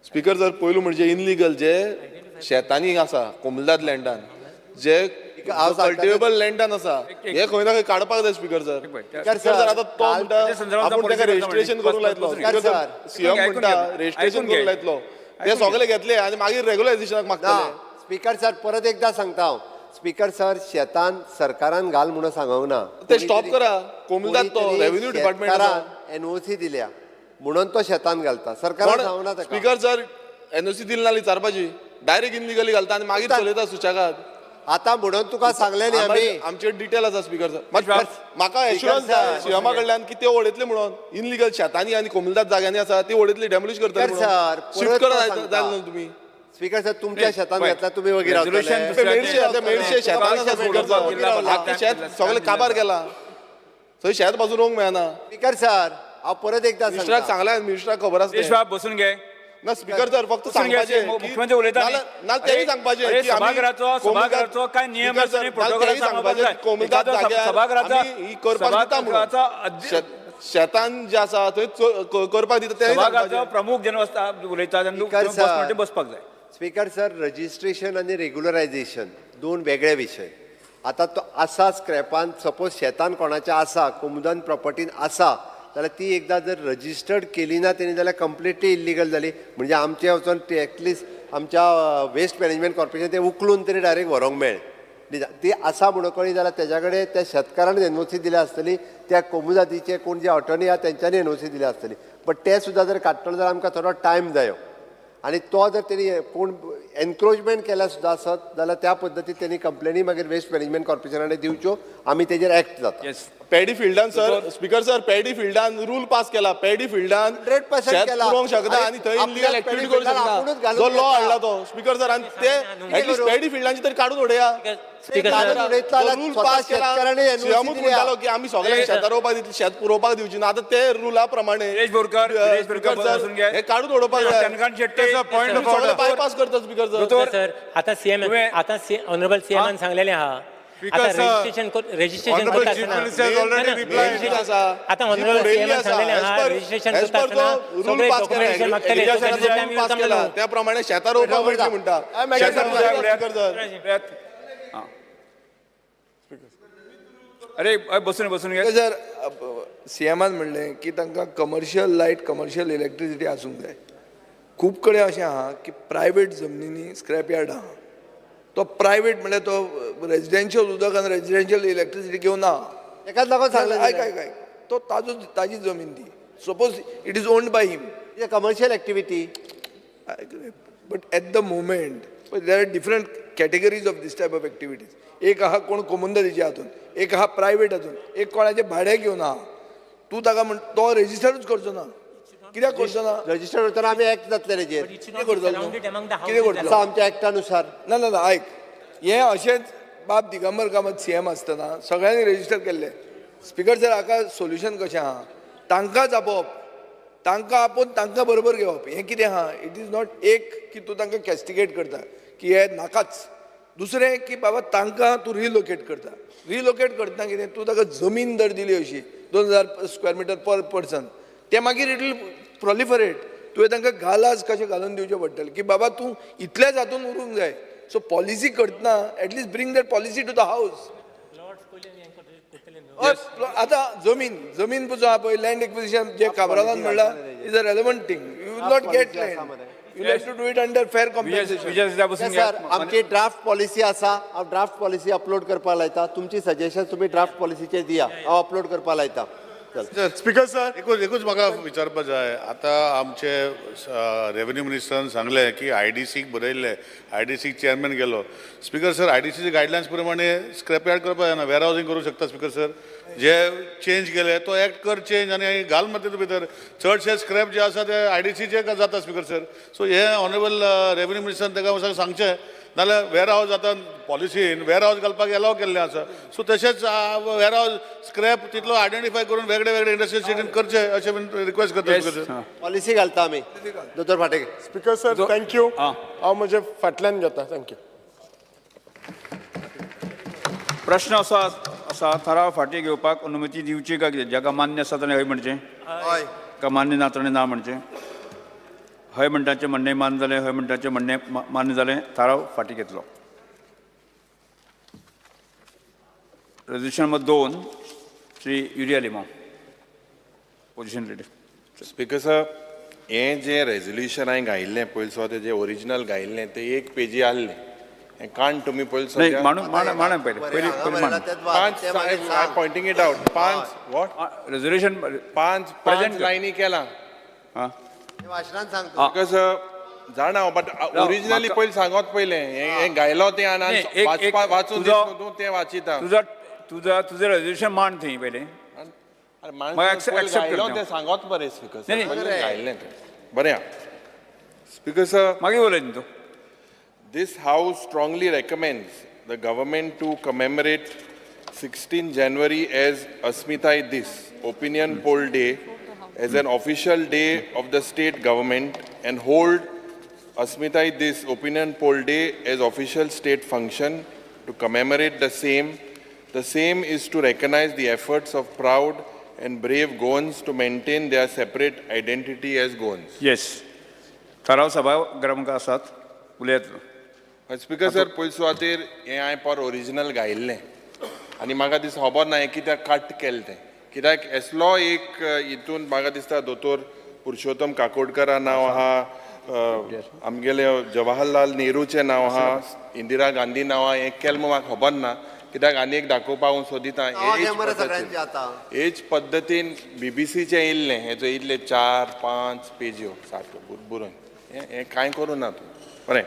स्पीकर जर पयलू म्हणजे इनलिगल जे शेतांनी आसा कोमुनिदाद लँडान, जे कल्टिवेबल लँडान आसा, हे खंय ना खंय काडपाक जाय स्पीकर सर. स्पीकर सर आतां तो म्हणटा आपूण ताका रजिस्ट्रेशन करूंक लायतलो, सीएम म्हणटा रजिस्ट्रेशन करूंक लायतलो, ते सगळे घेतले आनी मागीर रेगुलरायझेशनाक मागतले. स्पीकर सर परत एकदां सांगता हांव, स्पीकर सर शेतान सरकारान घाल म्हणून सांगूंक ना, ते स्टॉप करा. कोमुनिदाद तो रेव्हेन्यू डिपार्टमेंटान एनओसी दिल्या म्हणून तो शेतान घालता, सरकारान सांगूना ताका. स्पीकर सर एनओसी दिली ना विचारपाची, डायरेक्ट इनलिगली घालता आनी मागीर चलयता सुशेगाद. आतां म्हणून तुका सांगलें न्ही आमी, आमचे डिटेल आसा स्पीकर सर. म्हाका एश्युरन्स जाय सीएमा कडल्यान की ते वडयतले म्हणून इनलिगल शेतांनी आनी कोमुनिदाद जाग्यांनी आसा ती वडयतली, डेमोलिश करतले सर, शिफ्ट करा जाय न्हू तुमी. स्पीकर सर तुमच्या शेतान घेतला तुमी वगैरे मेडशे मेडशे शेतान आसा स्पीकर सर, आख्खें शेत सगळें काबार केलां, थंय शेत बाजून रोवंक मेळना. स्पीकर सर हांव परत एकदां मिनिस्टराक सांगलां, मिनिस्टराक खबर आसा. बसून घे ना स्पीकर सर, फक्त सांगपाचें मुख्यमंत्री उलयता ना तेंय सांगपाचें सभाघराचो सभाघराचो काय नियम आसा प्रोटोकॉल सांगपाक जाय. कोमुनिदाद जाग्यार ही करपाक दिता म्हणून शेतान जे आसा थंय करपाक दिता तेंय सभाघराचो प्रमुख जेन्ना आसता उलयता तेन्ना बसपाक जाय. स्पीकर सर रजिस्ट्रेशन आनी रेगुलरायझेशन दोन वेगळे विशय. आतां तो आसा स्क्रॅपान सपोज शेतान कोणाच्या आसा कोमुनिदाद प्रॉपर्टीन आसा जाल्यार ती एकदां जर रजिस्टर्ड केली ना तेणी जाल्यार कंप्लिटली इल्लिगल जाली. म्हणजे आमचे वचोन ती एटलिस्ट आमच्या वेस्ट मॅनेजमेंट कॉर्पोरेशन ते उखलून तरी डायरेक्ट व्हरूंक मेळ्ळें. ती आसा म्हणून कळ्ळी जाल्यार तेज्या कडेन त्या शेतकारान एनओसी दिल्या आसतली, त्या कोमुनिदादीचे कोण जे अटर्नी आहा तेंच्यांनी एनओसी दिल्या आसतली. बट ते सुद्दां जर काडटलो जाल्यार आमकां थोडो टायम जायो आनी तो जर तेणी कोण एनक्रोचमेंट केल्या सुद्दां आसत जाल्यार त्या पद्दतीन तेणी कंप्लेनी मागीर वेस्ट मॅनेजमेंट कॉर्पोरेशनान दिवच्यो, आमी तेजेर एक्ट जाता. पेडी फिल्डान सर, स्पीकर सर पेडी फिल्डान रूल पास केला, पेडी फिल्डान 100% शेत केला. पुरोवंक शकना आनी थंय इलिगल एक्टिविटी करूंक शकना, जो लॉ हाडला तो स्पीकर सर. आनी ते एटलिस्ट पेडी फिल्डांची तरी काडून उडया. रूल पास केला, सीएमूच म्हणटालो की आमी सगळ्यांक शेतां रोवपाक दितली, शेत पुरोवपाक दिवची ना. आतां ते रुला प्रमाणे हे काडून उडोवपाक जाय, बायपास करता स्पीकर सर. आतां सीएम, आतां ऑनरेबल सीएमान सांगलेलें आहा आता रजिस्ट्रेशन रजिस्ट्रेशन करता आसतना आतां ऑनरेबल सीएमान सांगलेलें आहा रजिस्ट्रेशन करता आसतना सगळे डॉक्युमेंटेशन मागतले, त्या प्रमाणे शेतां रोवपाक मेळटली म्हणटा. अरे बसून बसून घे सर. सीएमान म्हणलें की तांकां कमर्शियल लायट कमर्शियल इलेक्ट्रिसिटी आसूंक जाय. खूब कडेन अशें आहा की प्रायवेट जमनींनी स्क्रॅप यार्ड आहा, तो प्रायवेट म्हणल्यार तो रेजिडेन्शियल उदक आनी रेजिडेन्शियल इलेक्ट्रिसिटी घेवन ना. तेकाच लागून सांगलें. आयक आयक आयक, तो ताजो ताजी जमीन ती, suppose it is owned by him. Commercial activity. But at the moment there are different categories of this type of activities. एक आहा कोण कोमुंदारीच्या हातून, एक आहा प्रायवेट हातून, एक कोणाचें भाडें घेवन आहा. तूं ताका म्हण तो रजिस्टरूच करचो ना. कित्याक करचो ना? रजिस्टर करतना आमी एक्ट जातले तेजेर. कितें करतलो? कितें करतलो? आसा आमच्या एक्टानुसार. ना ना ना, आयक, हें अशेंच बाब दिगंबर कामत सीएम आसतना सगळ्यांनी रजिस्टर केल्लें. स्पिकर सर, हाका सोल्युशन कशें आहा? तांकांच आपोवप, तांकां आपोवन तांकां बरोबर घेवप. हें कितें आहा, it is not एक की तूं तांकां कॅस्टिगेट करता की हे नाकाच. दुसरें की बाबा तांकां तूं रिलोकेट करता. रिलोकेट करतना कितें, तूं ताका जमीन जर दिली अशी 2000 स्क्वेअर मिटर पर पर्सन, तें मागीर it will proliferate. तुवें तांकां गालाज कशें घालून दिवचें पडटलें की बाबा तूं इतल्याच हातून उरूंक जाय. सो पॉलिसी करतना at least bring that policy to the house. आतां जमीन जमीन पसून आहा पळय, लँड एक्विजिशन जे काब्रालान म्हणलां is a relevant thing. You will not get land, you have to do it under fair compensation. Sir, आमची ड्राफ्ट पॉलिसी आसा, हांव ड्राफ्ट पॉलिसी अपलोड करपाक लायता. तुमची सजेशन तुमी ड्राफ्ट पॉलिसीचेर दिया, हांव अपलोड करपाक लायता. स्पिकर सर, एकूच म्हाका विचारपा जाय. आतां आमचे रेवेन्यू मिनिस्टरान सांगलें की आयडीसीक बरयल्लें, आयडीसीक चेअरमॅन गेलो. स्पिकर सर, आयडीसीचे गायडलायन्स प्रमाणे स्क्रॅप यार्ड करपाक जायना, वेअर हावजींग करूंक शकता. स्पिकर सर, जे चेंज केले तो एक्ट कर चेंज आनी घाल मरे तितूंत भितर. चडशे स्क्रॅप जे आसा ते आयडीसीचे जाता स्पिकर सर. सो हे ऑनरेबल रेवेन्यू मिनिस्टरान ताका सांगचें, नाल्यार वेअर हावज आतां पॉलिसीन वेअर हावज घालपाक एलाव केल्लें आसा. सो तशेंच वेअर हावज स्क्रॅप तितलो आयडेंटिफाय करून वेगळे वेगळे इंडस्ट्रियल स्टेटीन करचे अशें रिक्वेस्ट करता. पॉलिसी घालता आमी. दोतोर फाटे. Speaker sir, thank you. हांव म्हजे फाटल्यान घेता. Thank you. प्रश्न असो आसा, थाराव फाटीं घेवपाक अनुमती दिवची काय कितें? जाका मान्य आसा ताणें हय म्हणचें, का मान्य ना ताणें ना म्हणचें. हय म्हणटाचें म्हणणें मान्य जालें, हय म्हणटाचें म्हणणें मान्य जालें, थाराव फाटीं घेतलो. Resolution number 2, Shri Uria Limao, opposition leader. Speaker sir, हें जें रेजोल्युशन हांवें घायिल्लें पयलीं सुद्दां, तेजें ओरिजिनल घायिल्लें तें एक पेजी आहलें. हें काण तुमी पयलीं नाही, मांडून मांड पयलें पयलीं मांड. पांच, I pointing it out, पांच what resolution पांच पांच लायनी केलां. आं स्पिकर सर, जाणा, बट ओरिजिनली पयलीं सांगत पयलें हें गायलो तें आनी वाचून तूं तें वाचिता. तुझा तुझं रेजोल्युशन मांड थंय पयलें. गायलो तें सांगत बरें स्पिकर सर, गायलें तें बरें. स्पिकर सर, मागीर उलय न्ही तूं. This house strongly recommends the government to commemorate 16 January as Asmitai Dis, Opinion Poll Day, as an official day of the state government and hold Asmitai Dis, Opinion Poll Day as official state function to commemorate the same. The same is to recognize the efforts of proud and brave Goans to maintain their separate identity as Goans. Yes. थाराव सभागृहांक आसात, उलयात. Speaker sir, पयले सुवातेर हें हांवें पर original गायिल्लें आनी म्हाका दिसता खबर ना हें कित्याक कट केलें तें. कित्याक असलो एक हितून म्हाका दिसता दोतोर पुरुषोत्तम काकोडकरा नांव आहा, आमगेले जवाहरलाल नेहरूचें नांव आहा, इंदिरा गांधी नांव आहा. हें केलें म्हूण म्हाका खबर ना, कित्याक आनी एक दाखोवपाक हांव सोदिता. हेच पद्दतीन बीबीसीचें येयल्लें, हेजो येयल्लें 4-5 पेज्यो सारक्यो बरोवन. हें कांय करूं ना तूं. बरें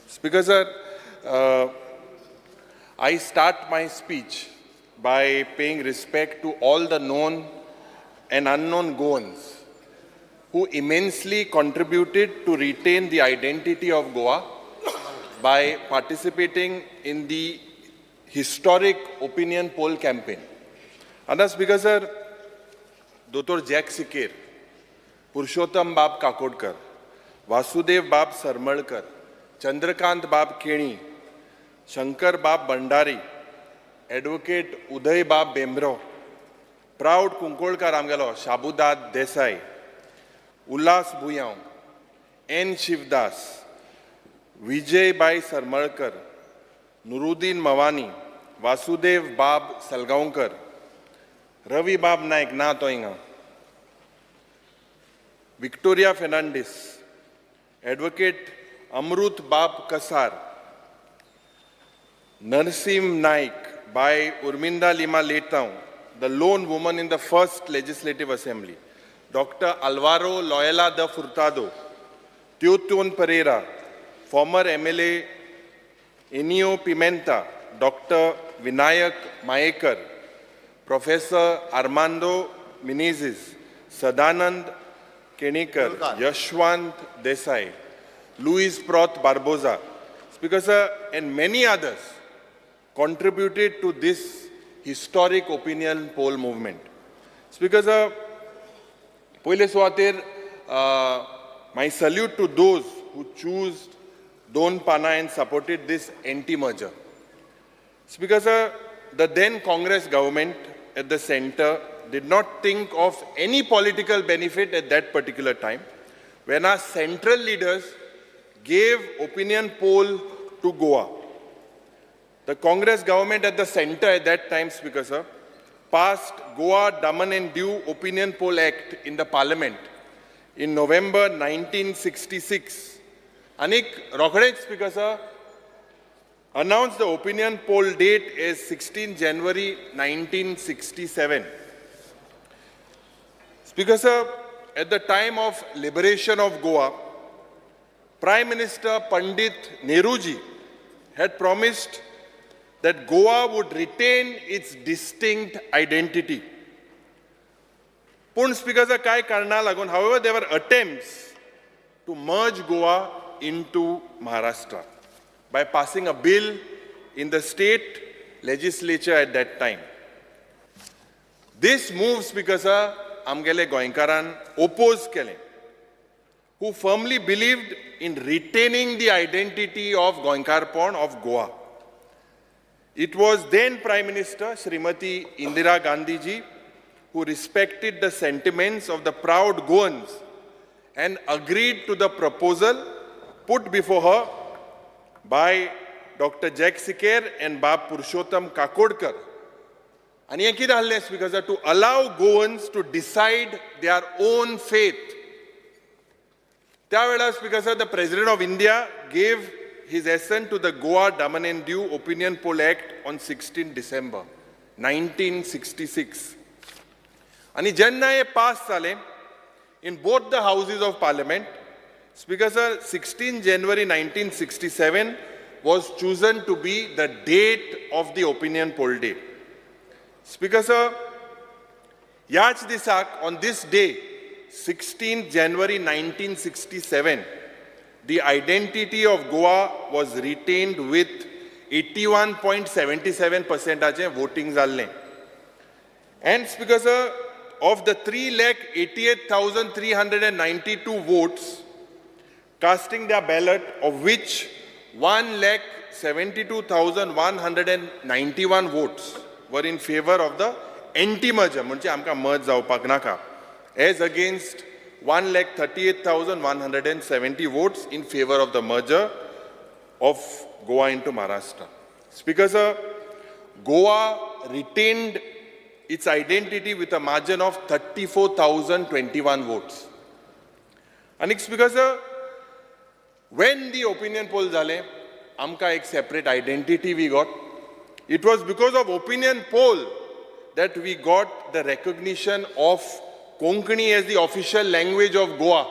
Speaker sir, I start my speech by paying respect to all the known and unknown Goans who immensely contributed to retain the identity of Goa by participating in the historic opinion poll campaign. आतां Speaker sir, Dr. Jack Sikir, Purushottam Bab Kakodkar, Vasudev Bab Sarmalkar, Chandrakant Bab Keni, Shankar Bab Bhandari, Advocate Uday Bab Bembro, Proud Kunkolkar आमगेलो Shabudad Desai, Ulhas Buyao, N. Shivdas, Vijay Bhai Sarmalkar, Nuruddin Mawani, Vasudev Bab Salgaonkar, Ravi Bab Naik ना तो हिंगा, Victoria Fernandes, Advocate Amrut Bab Kasar, Narsimha Naik by Urminda Lima Leitao, the lone woman in the first Legislative Assembly, Dr. Alvaro Loyola de Furtado, Teoton Pereira, former MLA Enio Pimenta, Dr. Vinayak Mayekar, Professor Armando Menezes, Sadanand Kenikar, Yashwant Desai, Luis Proth Barboza, Speaker sir, and many others contributed to this historic opinion poll movement. Speaker sir, पयले सुवातेर my salute to those who choose Don Pana and supported this anti-merger. Speaker sir, the then Congress government at the center did not think of any political benefit at that particular time when our central leaders gave opinion poll to Goa. The Congress government at the center at that time, Speaker sir, passed Goa Daman and Diu Opinion Poll Act in the parliament in November 1966. Anik रोखडेच, Speaker sir, announced the opinion poll date as 16 January 1967. Speaker sir, at the time of liberation of Goa, Prime Minister Pandit Nehruji had promised that Goa would retain its distinct identity. पूण speaker sir, काय कारणां लागून, however, there were attempts to merge Goa into Maharashtra by passing a bill in the state legislature at that time. This move, Speaker sir, आमगेले गोंयकारान oppose केलें, who firmly believed in retaining the identity of गोंयकारपण of Goa. It was then Prime Minister Srimati Indira Gandhi ji who respected the sentiments of the proud Goans and agreed to the proposal put before her by Dr. Jack Siker and Bab Purushottam Kakodkar. आनी हें कितें आहलें speaker, to allow Goans to decide their own fate. त्या वेळार speaker sir, the President of India gave his assent to the Goa Daman and Diu Opinion Poll Act on 16 December 1966. आनी जेन्ना हे pass जालें in both the houses of parliament, Speaker sir, 16 January 1967 was chosen to be the date of the opinion poll day. Speaker sir, ह्याच दिसाक, on this day, 16 January 1967, the identity of Goa was retained with 81.77 percentaचे voting जाल्लें. And Speaker sir, of the 3,88,392 votes casting their ballot, of which 1,72,191 votes were in favor of the anti-merger, म्हणजे आमकां merge जावपाक नाका, as against 1,38,170 votes in favor of the merger of Goa into Maharashtra. Speaker sir, Goa retained its identity with a margin of 34,021 votes. आनी speaker sir, when the opinion poll जाले, आमकां एक separate identity we got. It was because of opinion poll that we got the recognition of Konkani as the official language of Goa.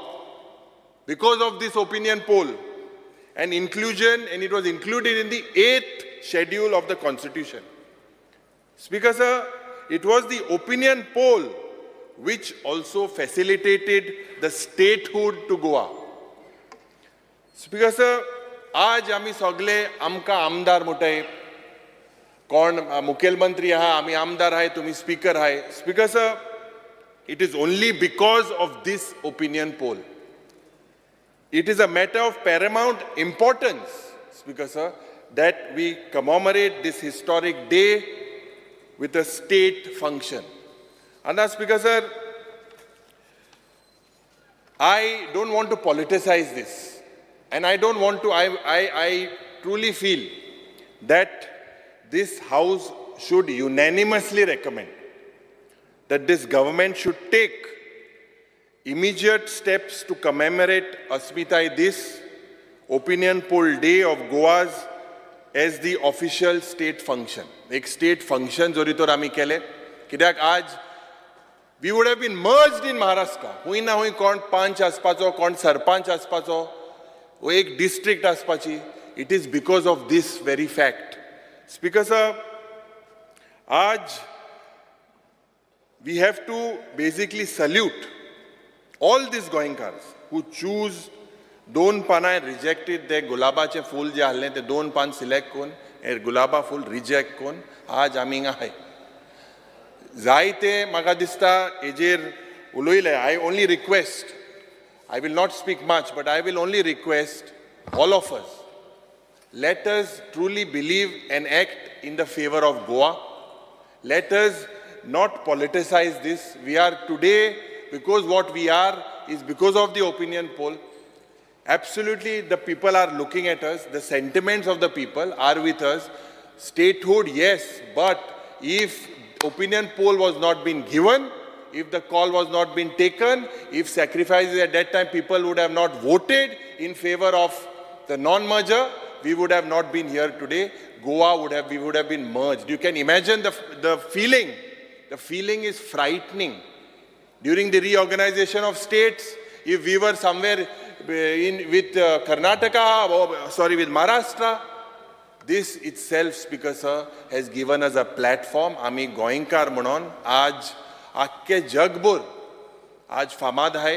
Because of this opinion poll and inclusion, and it was included in the 8th schedule of the Constitution. Speaker sir, it was the opinion poll which also facilitated the statehood to Goa. Speaker sir, आज आमी सगळे आमकां आमदार म्हणटाय, कोण मुखेलमंत्री आहा, आमी आमदार आहाय, तुमी स्पीकर आहाय. Speaker sir, it is only because of this opinion poll. It is a matter of paramount importance, Speaker sir, that we commemorate this historic day with a state function. And now, Speaker sir, I don't want to politicize this. And I don't want to, I truly feel that this House should unanimously recommend that this government should take immediate steps to commemorate Asmitai Dis, Opinion Poll Day of Goa's as the official state function. एक state function जरी तर आमी केलें, कित्याक आज we would have been merged in Maharashtra. हुंय ना हुंय कोण पंच आसपाचो, कोण सरपंच आसपाचो, वो एक district आसपाची. It is because of this very fact. Speaker sir, आज we have to basically salute all these Goenkars who choose दोन पानां रिजेक्टेड ते गुलाबाचे फूल जे आहलें ते दोन पान सिलेक्ट करून हे गुलाबा फूल रिजेक्ट करून आज आमी हिंगा आहाय. जायते म्हाका दिसता हेजेर उलयले. I only request, I will not speak much, but I will only request all of us, let us truly believe and act in the favor of Goa. Let us not politicize this. We are today, because what we are is because of the opinion poll. Absolutely, the people are looking at us. The sentiments of the people are with us. Statehood, yes, but if opinion poll was not been given, if the call was not been taken, if sacrifices at that time people would have not voted in favor of the non-merger, we would have not been here today. Goa would have, we would have been merged. You can imagine the feeling. The feeling is frightening. During the reorganization of states, if we were somewhere in with Karnataka, or, sorry, with Maharashtra, this itself, Speaker sir, has given us a platform. आमी गोंयकार म्हणून आज आख्खे जगभर आज फामाद आहाय.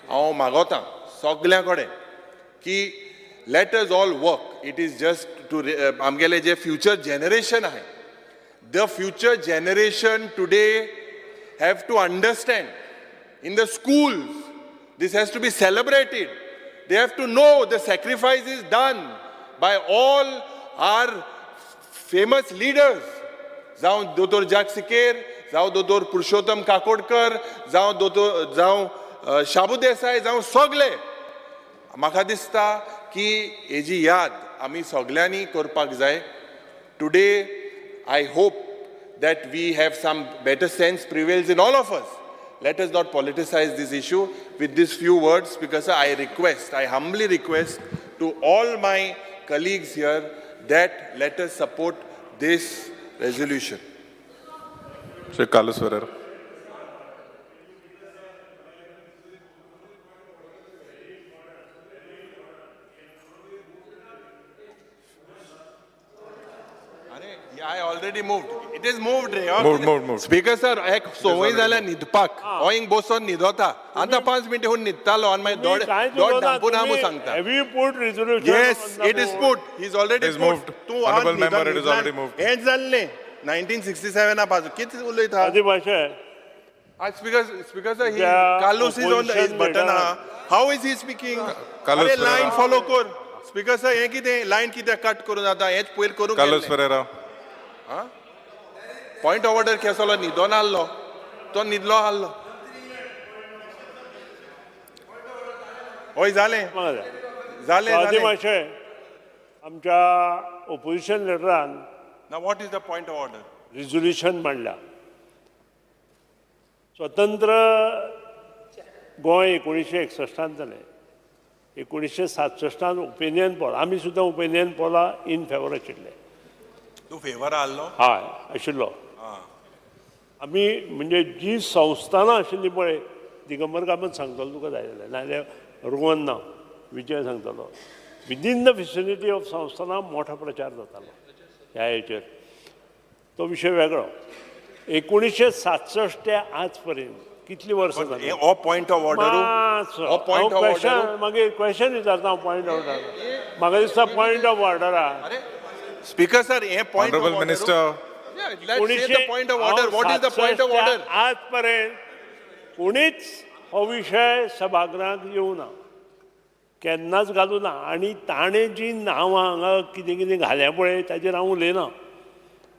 हांव मागोता सगळ्यां कडेन की let us all work. It is just to आमगेले जे फ्युचर जनरेशन आहाय, the future generation today have to understand in the schools, this has to be celebrated. They have to know the sacrifice is done by all our famous leaders. जावं दोतोर जाक सिकेर, जावं दोतोर पुरुषोत्तम काकोडकर, जावं दोतोर जावं शाबू देसाय, जावं सगळे. म्हाका दिसता की हेजी याद आमी सगळ्यांनी करपाक जाय. Today I hope that we have some better sense prevails in all of us. Let us not politicize this issue. With these few words, because I request, I humbly request to all my colleagues here that let us support this resolution. Shri Carlos Ferreira. I already moved. It is moved रे. Moved, moved, moved. Speaker sir, एक संवय जाल्या न्हिदपाक. हांव बसोन न्हिदोता. आतां 5 मिनटां हून न्हिदतालो आनी मागीर दोळे दोळ धांपून हांव सांगता. Have you put resolution? Yes, it is put. He is already It is moved. तूं Honorable member, it is already moved. हें जाल्लें 1967 पासून कितें उलयता? आदी भाशे. Speaker, speaker sir, Carlos is on his button आहा. How is he speaking? अरे लायन फॉलो कर. स्पीकर सर, हें कितें लायन कित्याक कट करून जाता? हेंच पयर करूंक. Carlos Ferreira. Point of order केसलो न्हिदोन आहलो तो न्हिदलो आहलो. हय जालें जालें आदी मातशें आमच्या ओपोजिशन लिडरान ना what is the point of order? Resolution मांडला. स्वतंत्र गोंय 1961 जालें. 1967 ओपिनियन पोल, आमी सुद्दां ओपिनियन पोला इन फेवर आशिल्ले. तूं फेवर आहलो? हय आशिल्लो. आमी म्हणजे जी संस्थानां आशिल्ली पळय, दिगंबर कामत सांगतलो तुका जाय जाल्यार, नाजाल्यार रोहन ना विजय सांगतलो. विदीन the vicinity of संस्थानां मोठो प्रचार जातालो ह्या हेचेर. तो विशय वेगळो. 1967 ते आज पर्यंत कितली वर्सां जाली? हो पॉयंट ऑफ ऑर्डर. हो पॉयंट ऑफ ऑर्डर. मागीर क्वेश्चन विचारता हांव पॉयंट ऑफ ऑर्डर. म्हाका दिसता पॉयंट ऑफ ऑर्डर आहा. स्पीकर सर, हे point honourable minister. Point of order. What is the point of order? आज पर्यंत कोणीच हो विशय सभागृहात येवना, केन्नाच घालूं ना. आनी ताणें जी नांवां हांगा कितें कितें घाल्या पळय ताजेर हांव उलयना,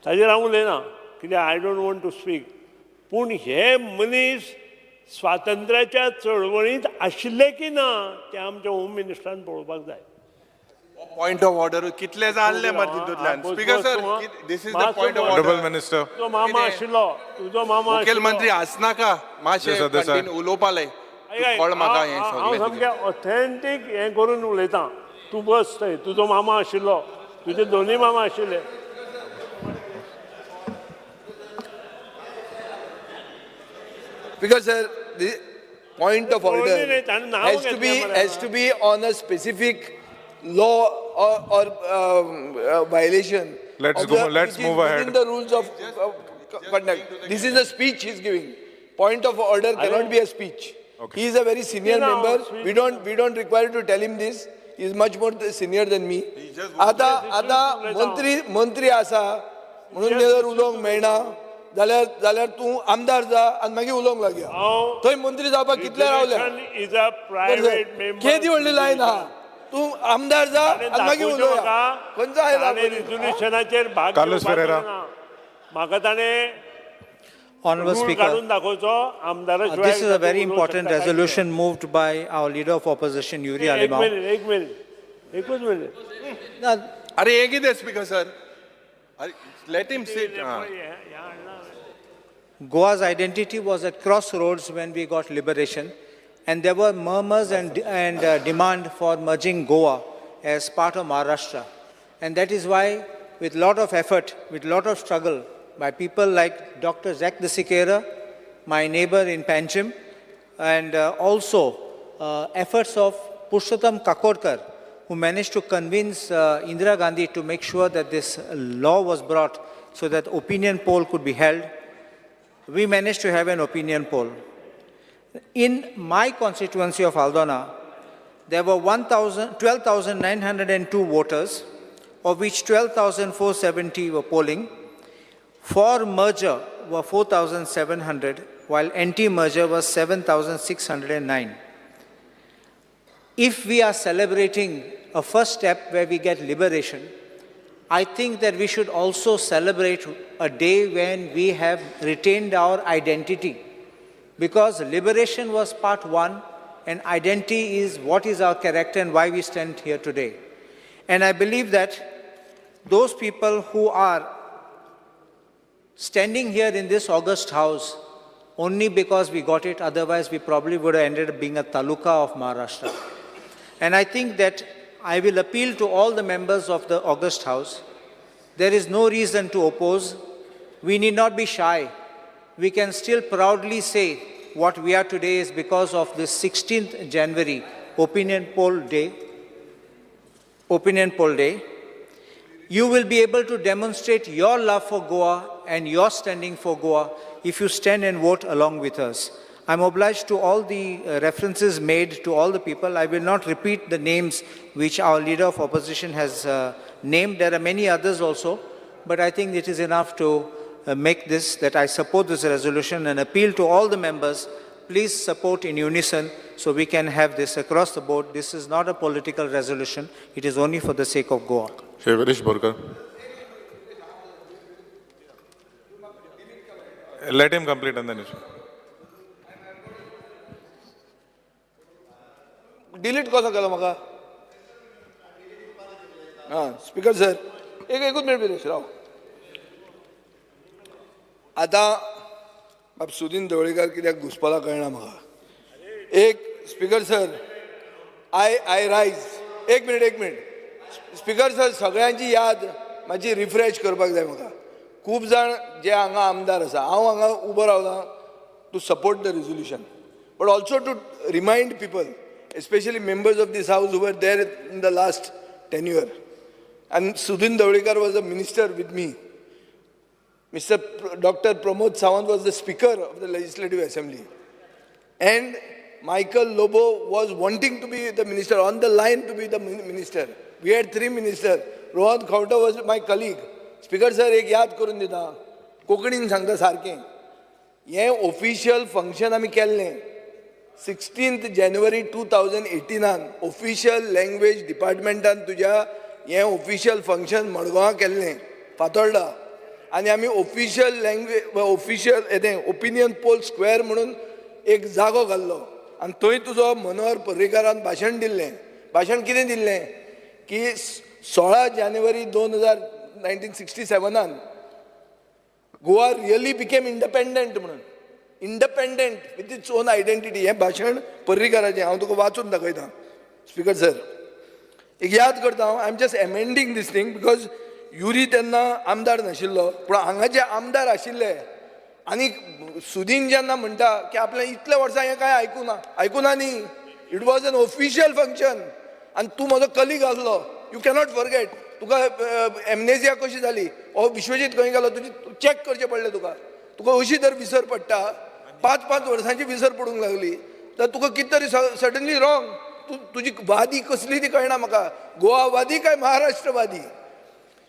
ताजेर हांव उलयना कित्याक I don't want to speak. पूण हे मनीस स्वातंत्र्याच्या चळवळींत आशिल्ले की ना तें आमच्या होम मिनिस्टरान पळोवपाक जाय. पॉयंट ऑफ ऑर्डर कितले जाल्ले मरे तितूंतल्यान. Speaker sir, this is the point of order. Honourable minister. तुजो मामा आशिल्लो, तुजो मामा. मुखेलमंत्री आसनाका मातशें कंटिन्यू उलोवपाले कळ म्हाका. हें हांव सामकें ऑथेंटीक हें करून उलयतां. तूं बस थंय. तुजो मामा आशिल्लो. तुजे दोनूय मामा आशिल्ले. Because sir, the point of order has to be on a specific law or violation. Let's go. Let's move ahead. Within the rules of conduct. This is a speech he's giving. Point of order cannot be a speech. Okay. He is a very senior member. We don't require to tell him this. He is much more senior than me. आता आता मंत्री मंत्री आसा म्हणून जर उलोवंक मेळना जाल्यार जाल्यार तूं आमदार जा आनी मागीर उलोवंक लागया. थंय मंत्री जावपाक कितले रावले? केदी व्हडली लायन आहा. तूं आमदार जा आनी मागीर उलोवया. खंयचो आयला रेजोल्युशनाचेर भाग कार्लोस फेरेरा म्हाका ताणें Honorable Speaker, this is a very important resolution moved by our leader of opposition, Yuri Alemao. एक minute, एकच minute. अरे एक ही Speaker sir. Let him sit. Goa's identity was at crossroads when we got liberation, and there were murmurs and demand for merging Goa as part of Maharashtra. And that is why, with lot of effort, with lot of struggle, by people like Dr. Zach de Siqueira, my neighbor in Panchim, and also efforts of Purushottam Kakodkar, who managed to convince Indira Gandhi to make sure that this law was brought so that opinion poll could be held. We managed to have an opinion poll. In my constituency of Aldona, there were 12,902 voters, of which 12,470 were polling. For merger were 4,700, while anti-merger was 7,609. If we are celebrating a first step where we get liberation, I think that we should also celebrate a day when we have retained our identity. Because liberation was part one, and identity is what is our character and why we stand here today. And I believe that those people who are standing here in this august house only because we got it, otherwise we probably would have ended up being a taluka of Maharashtra. And I think that I will appeal to all the members of the august house. There is no reason to oppose. We need not be shy. We can still proudly say what we are today is because of this 16th January opinion poll day. Opinion poll day. You will be able to demonstrate your love for Goa and your standing for Goa if you stand and vote along with us. I'm obliged to all the references made to all the people. I will not repeat the names which our leader of opposition has named. There are many others also, but I think it is enough to make this, that I support this resolution and appeal to all the members, please support in unison so we can have this across the board. This is not a political resolution. It is only for the sake of Goa. Shri Viresh Borkar. Let him complete and then you should. Delete कसो केलो म्हाका? हां, speaker sir, एक एकूच minute Viresh राव. आतां बाब सुदीन ढवळीकर कित्याक घुसपला कळना म्हाका. एक स्पीकर सर, I rise. एक मिनट स्पीकर सर, सगळ्यांची याद मातशी रिफ्रेश करपाक जाय म्हाका. खूब जाण जे हांगा आमदार आसा, हांव हांगा उबो रावला to support the resolution, but also to remind people, especially members of this house who were there in the last tenure. And Sudin Dhavalikar was a minister with me. Mr. Dr. Pramod Sawant was the speaker of the Legislative Assembly. And Michael Lobo was wanting to be the minister, on the line to be the minister. We had 3 ministers. Rohan Khaunte was my colleague. Speaker sir, एक याद करून दिता, कोंकणीन सांगता सारकें. हें official function आमी केल्लें 16th January 2018 official language डिपार्टमेंटान तुज्या हें ऑफिशियल फंक्शन मडगांवां केल्लें, फातोर्डा. आनी आमी ऑफिशियल लँग्वेज ऑफिशियल हें ओपिनियन पोल स्क्वेअर म्हणून एक जागो घाल्लो आनी थंय तुजो मनोहर पर्रीकारान भाशण दिल्लें. भाशण कितें दिल्लें की 16 जानेवारी 1967 गोवा रियली बिकेम इंडिपेंडंट म्हणून. Independent with its own identity. हें भाशण पर्रीकाराचें हांव तुका वाचून दाखयता स्पीकर सर. एक याद करता हांव, I am just amending this thing because Yuri तेन्ना आमदार नाशिल्लो, पूण हांगा जे आमदार आशिल्ले आनी सुदीन जेन्ना म्हणटा की आपल्या इतल्या वर्सां हें कांय आयकुना, आयकुना न्ही, it was an official function आनी तूं म्हजो कलीग आसलो, you cannot forget. तुका एमनेजिया कशी जाली, हो विश्वजीत खंय गेलो, तुजी चॅक करचें पडलें तुका. तुका अशी जर विसर पडटा, 5-5 वर्सांची विसर पडूंक लागली तर तुका कितें तरी सडनली रॉंग. तूं तुजी वादी कसली ती कळना म्हाका, गोवावादी काय महाराष्ट्रवादी.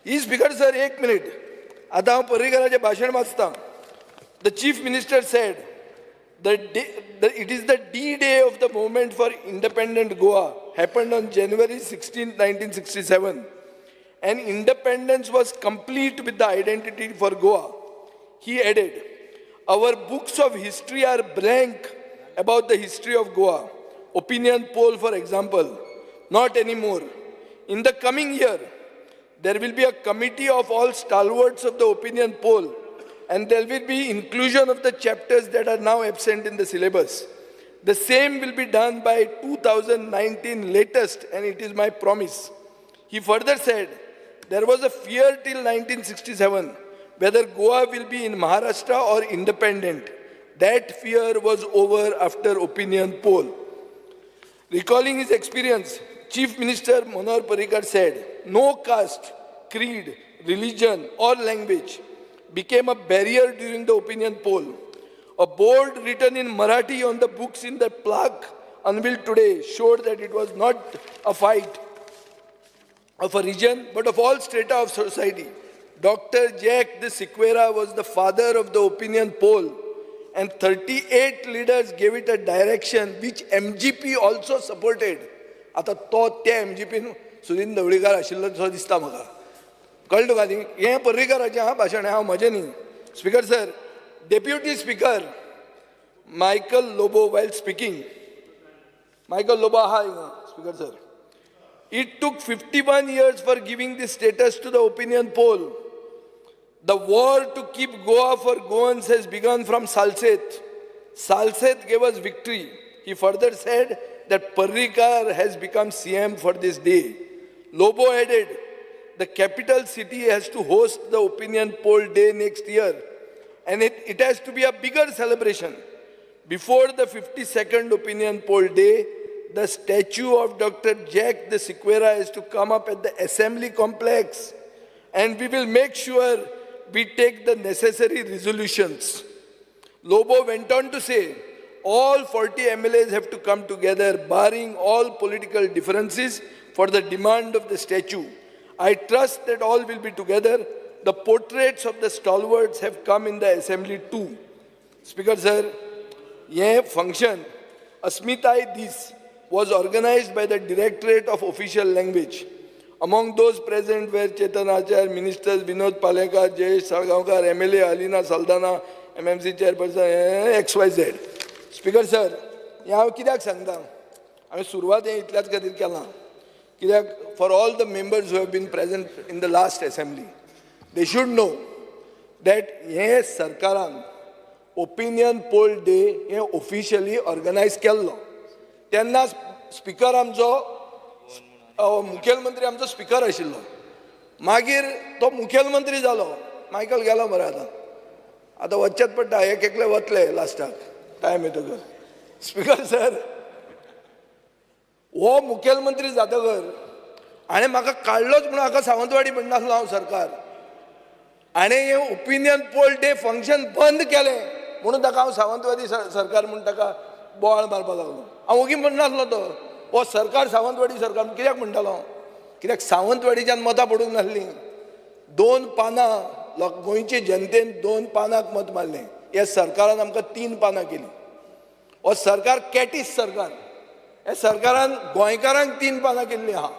ही स्पीकर सर एक मिनीट, आतां हांव पर्रीकराचें भाशण वाचतां. The chief minister said it is the D-Day of the movement for independent Goa happened on January 16, 1967, and independence was complete with the identity for Goa. He added, our books of history are blank about the history of Goa. Opinion poll, for example, not anymore. In the coming year, there will be a committee of all stalwarts of the opinion poll, and there will be inclusion of the chapters that are now absent in the syllabus. The same will be done by 2019 latest, and it is my promise. He further said, there was a fear till 1967 whether Goa will be in Maharashtra or independent. That fear was over after opinion poll. Recalling his experience, Chief Minister Manohar Parrikar said, no caste, creed, religion or language became a barrier during the opinion poll. A board written in Marathi on the books in the plaque unveiled today showed that it was not a fight of a region, but of all strata of society. Dr. Jack de Sequeira was the father of the opinion poll, and 38 leaders gave it a direction which MGP also supported. आता तो त्या MGP Sudin Dhavalikar आशिल्लो तसो दिसता म्हाका. कळ्ळें तुका न्ही? हें पर्रीकराचें हा भाशण, हांव म्हजें न्ही. Speaker sir, deputy speaker Michael Lobo while speaking, Michael Lobo आहा हिंगा speaker sir. It took 51 years for giving this status to the opinion poll. The war to keep Goa for Goans has begun from Salcete. Salcete gave us victory. He further said that Parrikar has become CM for this day. Lobo added, the capital city has to host the opinion poll day next year, and it has to be a bigger celebration. Before the 52nd opinion poll day, the statue of Dr. Jack de Sequeira is to come up at the assembly complex, and we will make sure we take the necessary resolutions. Lobo went on to say, all 40 MLAs have to come together, barring all political differences, for the demand of the statue. I trust that all will be together. The portraits of the stalwarts have come in the assembly too. Speaker sir, ye function, Asmitai Dis, was organized by the Directorate of Official Language. Among those present were Chetan Acharya, Ministers Vinod Palekar, Jayesh Salgaonkar, MLA Alina Saldana, MMC Chairperson, XYZ. Speaker sir, हें हांव कित्याक सांगता? हांवें सुरवात हें इतल्याच खातीर केलां कित्याक for all the members who have been present in the last assembly, they should know that हें सरकारान ओपिनियन पोल डे हें ऑफिशियली ऑर्गनायज केल्लो. तेन्ना स्पिकर आमचो मुखेलमंत्री आमचो स्पिकर आशिल्लो. मागीर तो मुखेलमंत्री जालो. मायकल गेलो मरे आतां, आतां वचचेंच पडटा, एक एकले वतले लास्टाक टायम येतकर. स्पिकर सर, हो मुखेलमंत्री जातकर हाणें म्हाका काडलोच म्हणून हाका सावंतवाडी म्हणनासलो हांव सरकार. हाणें हें ओपिनियन पोल डे फंक्शन बंद केलें म्हणून ताका हांव सावंतवादी सरकार म्हूण ताका बोवाळ मारपाक लागलो. हांव ओगी म्हणनासलो तो हो सरकार सावंतवाडी सरकार कित्याक म्हणटालो? कित्याक सावंतवाडीच्यान मतां पडूंक नासलीं. 2 पानां गोंयचे जनतेन 2 पानांक मत मारलें. ह्या सरकारान आमकां 3 पानां केलीं. हो सरकार कॅटीस सरकार. ह्या सरकारान गोंयकारांक 3 पानां केल्लीं आहा.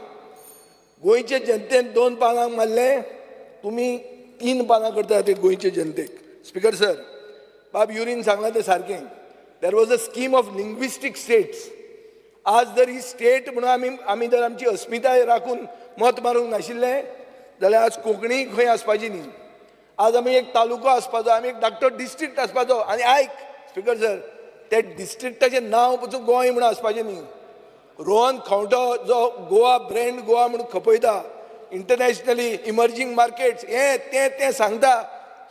गोंयचे जनतेन 2 पानांक मारलें, तुमी 3 पानां करता ते गोंयचे जनतेक. स्पिकर सर, बाब युरीन सांगलां तें सारकें. There was a scheme of linguistic states. आज जर ही स्टेट म्हणून आमी जर आमची अस्मिताय राखून मत मारूंक नाशिल्लें जाल्यार आज कोंकणी खंय आसपाची न्ही. आज आमी एक तालुको आसपाचो, आमी एक धाकटो डिस्ट्रिक्ट आसपाचो. आनी आयक स्पिकर सर, त्या डिस्ट्रिक्टाचें नांव पसून गोंय म्हणून आसपाचें न्ही. रोहन खंवटो जो गोवा ब्रँड गोवा म्हणून खपयता इंटरनॅशनली इमर्जींग मार्केट्स हें तें तें सांगता,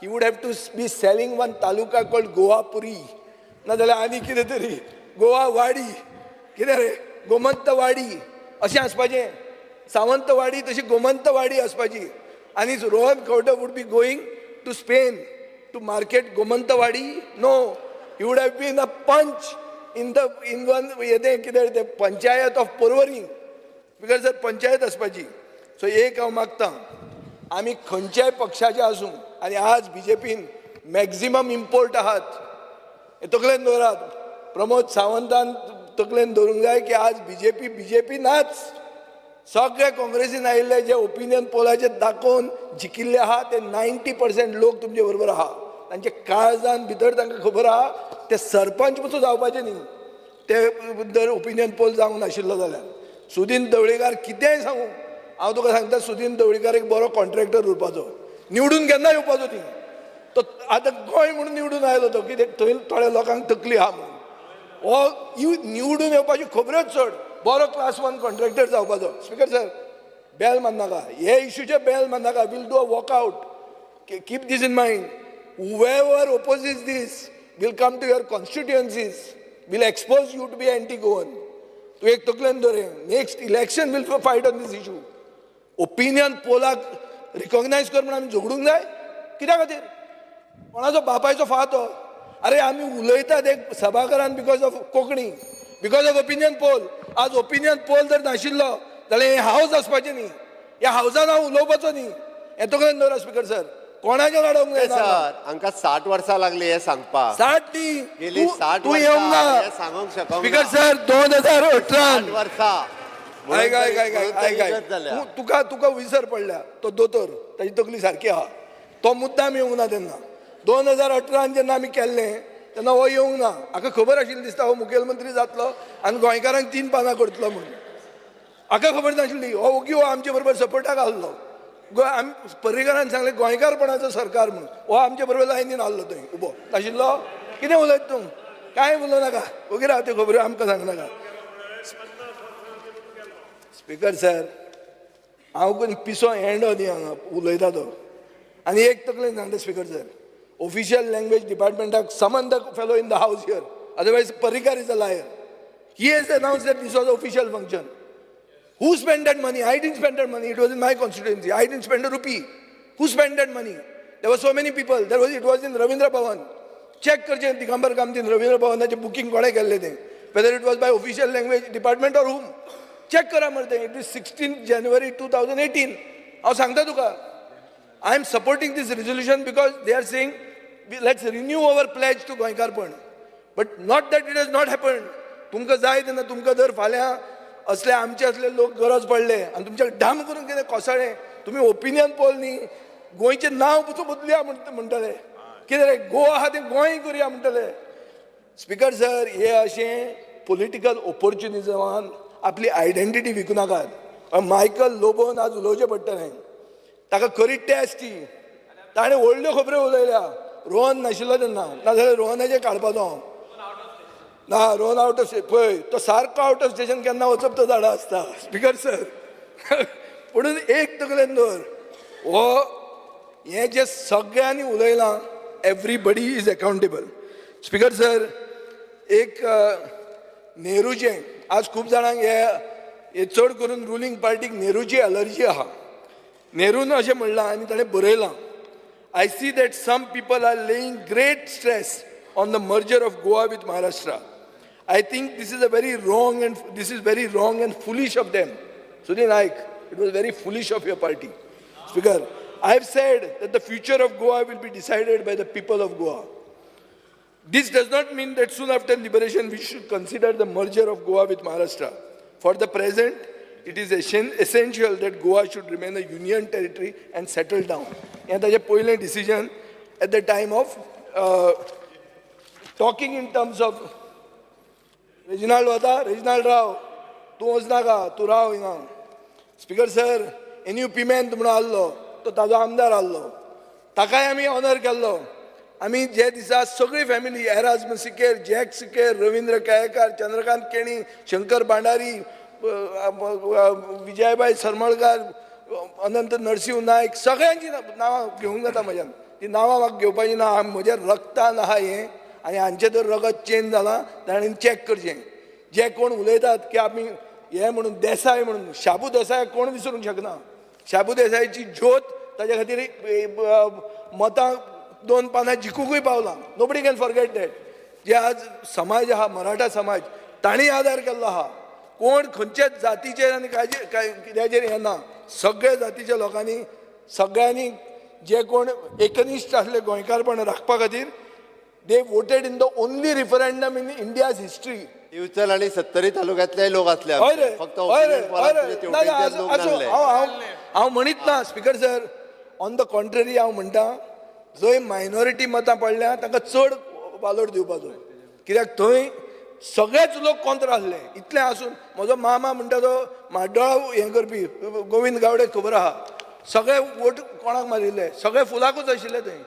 he would have to be selling one taluka called Goapuri, नाजाल्यार आनी कितें तरी गोवा वाडी, कितें रे गोमंतवाडी अशें आसपाचें, सावंतवाडी तशी गोमंतवाडी आसपाची. आनी Rohan Khaunte would be going to Spain to market Gomantwadi. No, he would have been a panch in the in one हें कितें तें panchayat of Porvorim, because sir panchayat आसपाची. सो एक हांव मागता, आमी खंयच्याय पक्षाचे आसूं, आनी आज बीजेपीन मॅक्झिमम इम्पोर्ट आहात हें तकलेन दवरात. प्रमोद सावंतान तकलेन दवरूंक जाय की आज बीजेपी बीजेपी नाच, सगळे काँग्रेसीन आयिल्ले जे ओपिनियन पोलाचेर दाखोवन जिखिल्ले आहा ते 90% लोक तुमचे बरोबर आहा. तांचे काळजान भितर तांकां खबर आहा ते सरपंच पसून जावपाचे न्ही ते जर ओपिनियन पोल जावंक नाशिल्लो जाल्यार. सुदीन ढवळीकार कितेंय सांगू, हांव तुका सांगता, सुदीन ढवळीकार एक बरो कॉन्ट्रॅक्टर उरपाचो, निवडून केन्ना येवपाचो न्ही तो. आतां गोंय म्हणून निवडून आयलो तो, कित्याक थंय थोड्या लोकांक तकली आहा म्हणून. हो निवडून येवपाची खबरच चड, बरो क्लास 1 कॉन्ट्रॅक्टर जावपाचो. स्पिकर सर, बेल मारनाका, हे इश्यूचे बेल मारनाका. We'll do a walkout, keep this in mind. Whoever opposes this will come to your constituencies, will expose you to be anti Goan. तूं एक तकलेन दवर, next election will fight on this issue. Opinion Pollock रिकॉग्नायज कर म्हणून आमी झगडूंक जाय कित्या खातीर? कोणाचो बापायचो फात हो? अरे आमी उलयतात एक सभाघरान because of Konkani, because of opinion poll. आज ओपिनियन पोल जर नाशिल्लो जाल्यार हें हावज आसपाचें न्ही, ह्या हावजान हांव उलोवपाचो न्ही. हें तकलेन दवरा स्पिकर सर, कोणाचें काडोंक जायना. सर, हांकां 60 वर्सां लागली हें सांगपाक. 60 न्ही, गेली 60 तूं येवंक ना वर्सां हें सांगूंक शकना. स्पिकर सर, 2018 60 वर्सां. आयक आयक आयक आयक आयक, तुका तुका विसर पडल्या. तो दोतोर ताची तकली सारकी आहा, तो मुद्दाम येवंक ना तेन्ना. 2018 जेन्ना आमी केल्लें तेन्ना हो येवंक ना. हाका खबर आशिल्ली दिसता हो मुखेलमंत्री जातलो आनी गोंयकारांक 3 पानां करतलो म्हणून. हाका खबर नाशिल्ली, हो ओगी हो आमचे बरोबर सपोर्टाक आहलो. आमी पर्रीकारान सांगलें गोंयकारपणाचो सरकार म्हणून, हो आमचे बरोबर लायनीन आहलो थंय उबो नाशिल्लो. कितें उलयता तूं? कांय उलोवं नाका, ओगी राव, त्यो खबऱ्यो आमकां सांगनाका. स्पिकर सर, हांव कोण पिसो एंडो न्ही हांगा उलयता तो. आनी एक तकलेन सांगता स्पिकर सर, ऑफिशियल लँग्वेज डिपार्टमेंटाक summon the fellow in the house here, otherwise Parrikar is a liar. He has announce that this was official function. Who spend that money? I didn't spend that money. It was in my constituency. I didn't spend a rupee. Who spend that money? There were so many people. There was, it was in Ravindra Bhavan. Check करचें Digambar कामतीन Ravindra भवनाचें booking कोणें केल्लें तें, whether it was by official language department or whom. Check करा मरे तें. It is 16 January 2018. हांव सांगता तुका, I am supporting this resolution because they are saying let's renew our pledge to गोंयकारपण, but not that it has not happened. तुमकां जाय तेन्ना तुमकां जर फाल्यां असले आमचे असले लोक गरज पडले आनी तुमच्या डाम करून कितें कोसळ्ळें, तुमी ओपिनियन पोल न्ही, गोंयचें नांव पसून बदलया म्हणटले, कितें रे गोवा आहा तें गोंय करुया म्हणटले. स्पिकर सर, हे अशें पोलिटिकल ओपोर्च्युनिजमान आपली आयडेंटिटी विकूं नाकात. मायकल लोबोन आज उलोवचें पडटलें, ताका खरी टेस्ट ती. ताणें व्हडल्यो खबऱ्यो उलयल्या. रोहन नाशिल्लो तेन्ना, नाजाल्यार रोहनाचें काडपाचो हांव ना. रोहन आवट ऑफ पळय, तो सारको आवट ऑफ स्टेशन केन्ना वचप तो झाडां आसता. स्पिकर सर, पुणून एक तकलेन दवर, हो हें जें सगळ्यांनी उलयलां, everybody is accountable. Speaker sir, एक नेहरूचें आज खूब जाणांक हे चड करून रुलींग पार्टीक नेहरूची एलर्जी आहा. नेरून अशें म्हणलां आनी ताणें बरयलां, I see that some people are laying great stress on the merger of Goa with Maharashtra. I think this is a very wrong and this is very wrong and foolish of them. Sudhir Naik, it was very foolish of your party. Speaker, I have said that the future of Goa will be decided by the people of Goa. This does not mean that soon after liberation we should consider the merger of Goa with Maharashtra. For the present, it is essential that Goa should remain a union territory and settle down. And that's a पयलें decision at the time of talking in terms of Reginald वता, Reginald राव, तूं वचनाका, तूं राव हिंगा. Speaker sir, any पिमेंत म्हणून आहलो, तो ताजो आमदार आहलो, ताकाय आमी ऑनर केल्लो. आमी जे दिसा सगळी फॅमिली, एराज सिकेर, जॅक सिकेर, रवींद्र केळेकार, चंद्रकांत केणी, शंकर भांडारी, विजयबाय सरमळकार, अनंत नरसिंह नायक, सगळ्यांची नांवां घेवंक जाता म्हज्यान. ती नांवां म्हाका घेवपाची ना. म्हज्या रक्तान आहा हें, आनी हांचें जर रगत चेंज जालां ताणें चॅक करचें. जे कोण उलयतात की आमी हे म्हणून देसाय म्हणून, शाबू देसाय कोण विसरूंक शकना. शाबू देसायाची ज्योत ताच्या खातीर मतां 2 पानां जिखुकूय पावलां. Nobody can forget that. जे आज समाज आहा, मराठा समाज, तांणी आदार केल्लो आहा. कोण खंयच्याच जातीचेर आनी काय कित्याचेर हें ना. सगळ्या जातीच्या लोकांनी, सगळ्यांनी जे कोण एकनिश्ठ आसले गोंयकारपण राखपा खातीर, they voted in the only referendum in India's history. Divchal आणि सत्तरी तालुक्यातले लोक असले, फक्त हांव म्हणीत ना speaker sir, on the contrary हांव म्हणटा, जंय मायनॉरिटी मतां पडल्या तांकां चड वालोर दिवपाचो, कित्याक थंय सगळेच लोक कॉन्त्र आसले. इतलें आसून म्हजो मामा म्हणटा तो म्हाड्डोळा हें करपी गोविंद गावडे खबर आहा, सगळे वोट कोणाक मारिल्ले, सगळे फुलाकूच आशिल्ले थंय.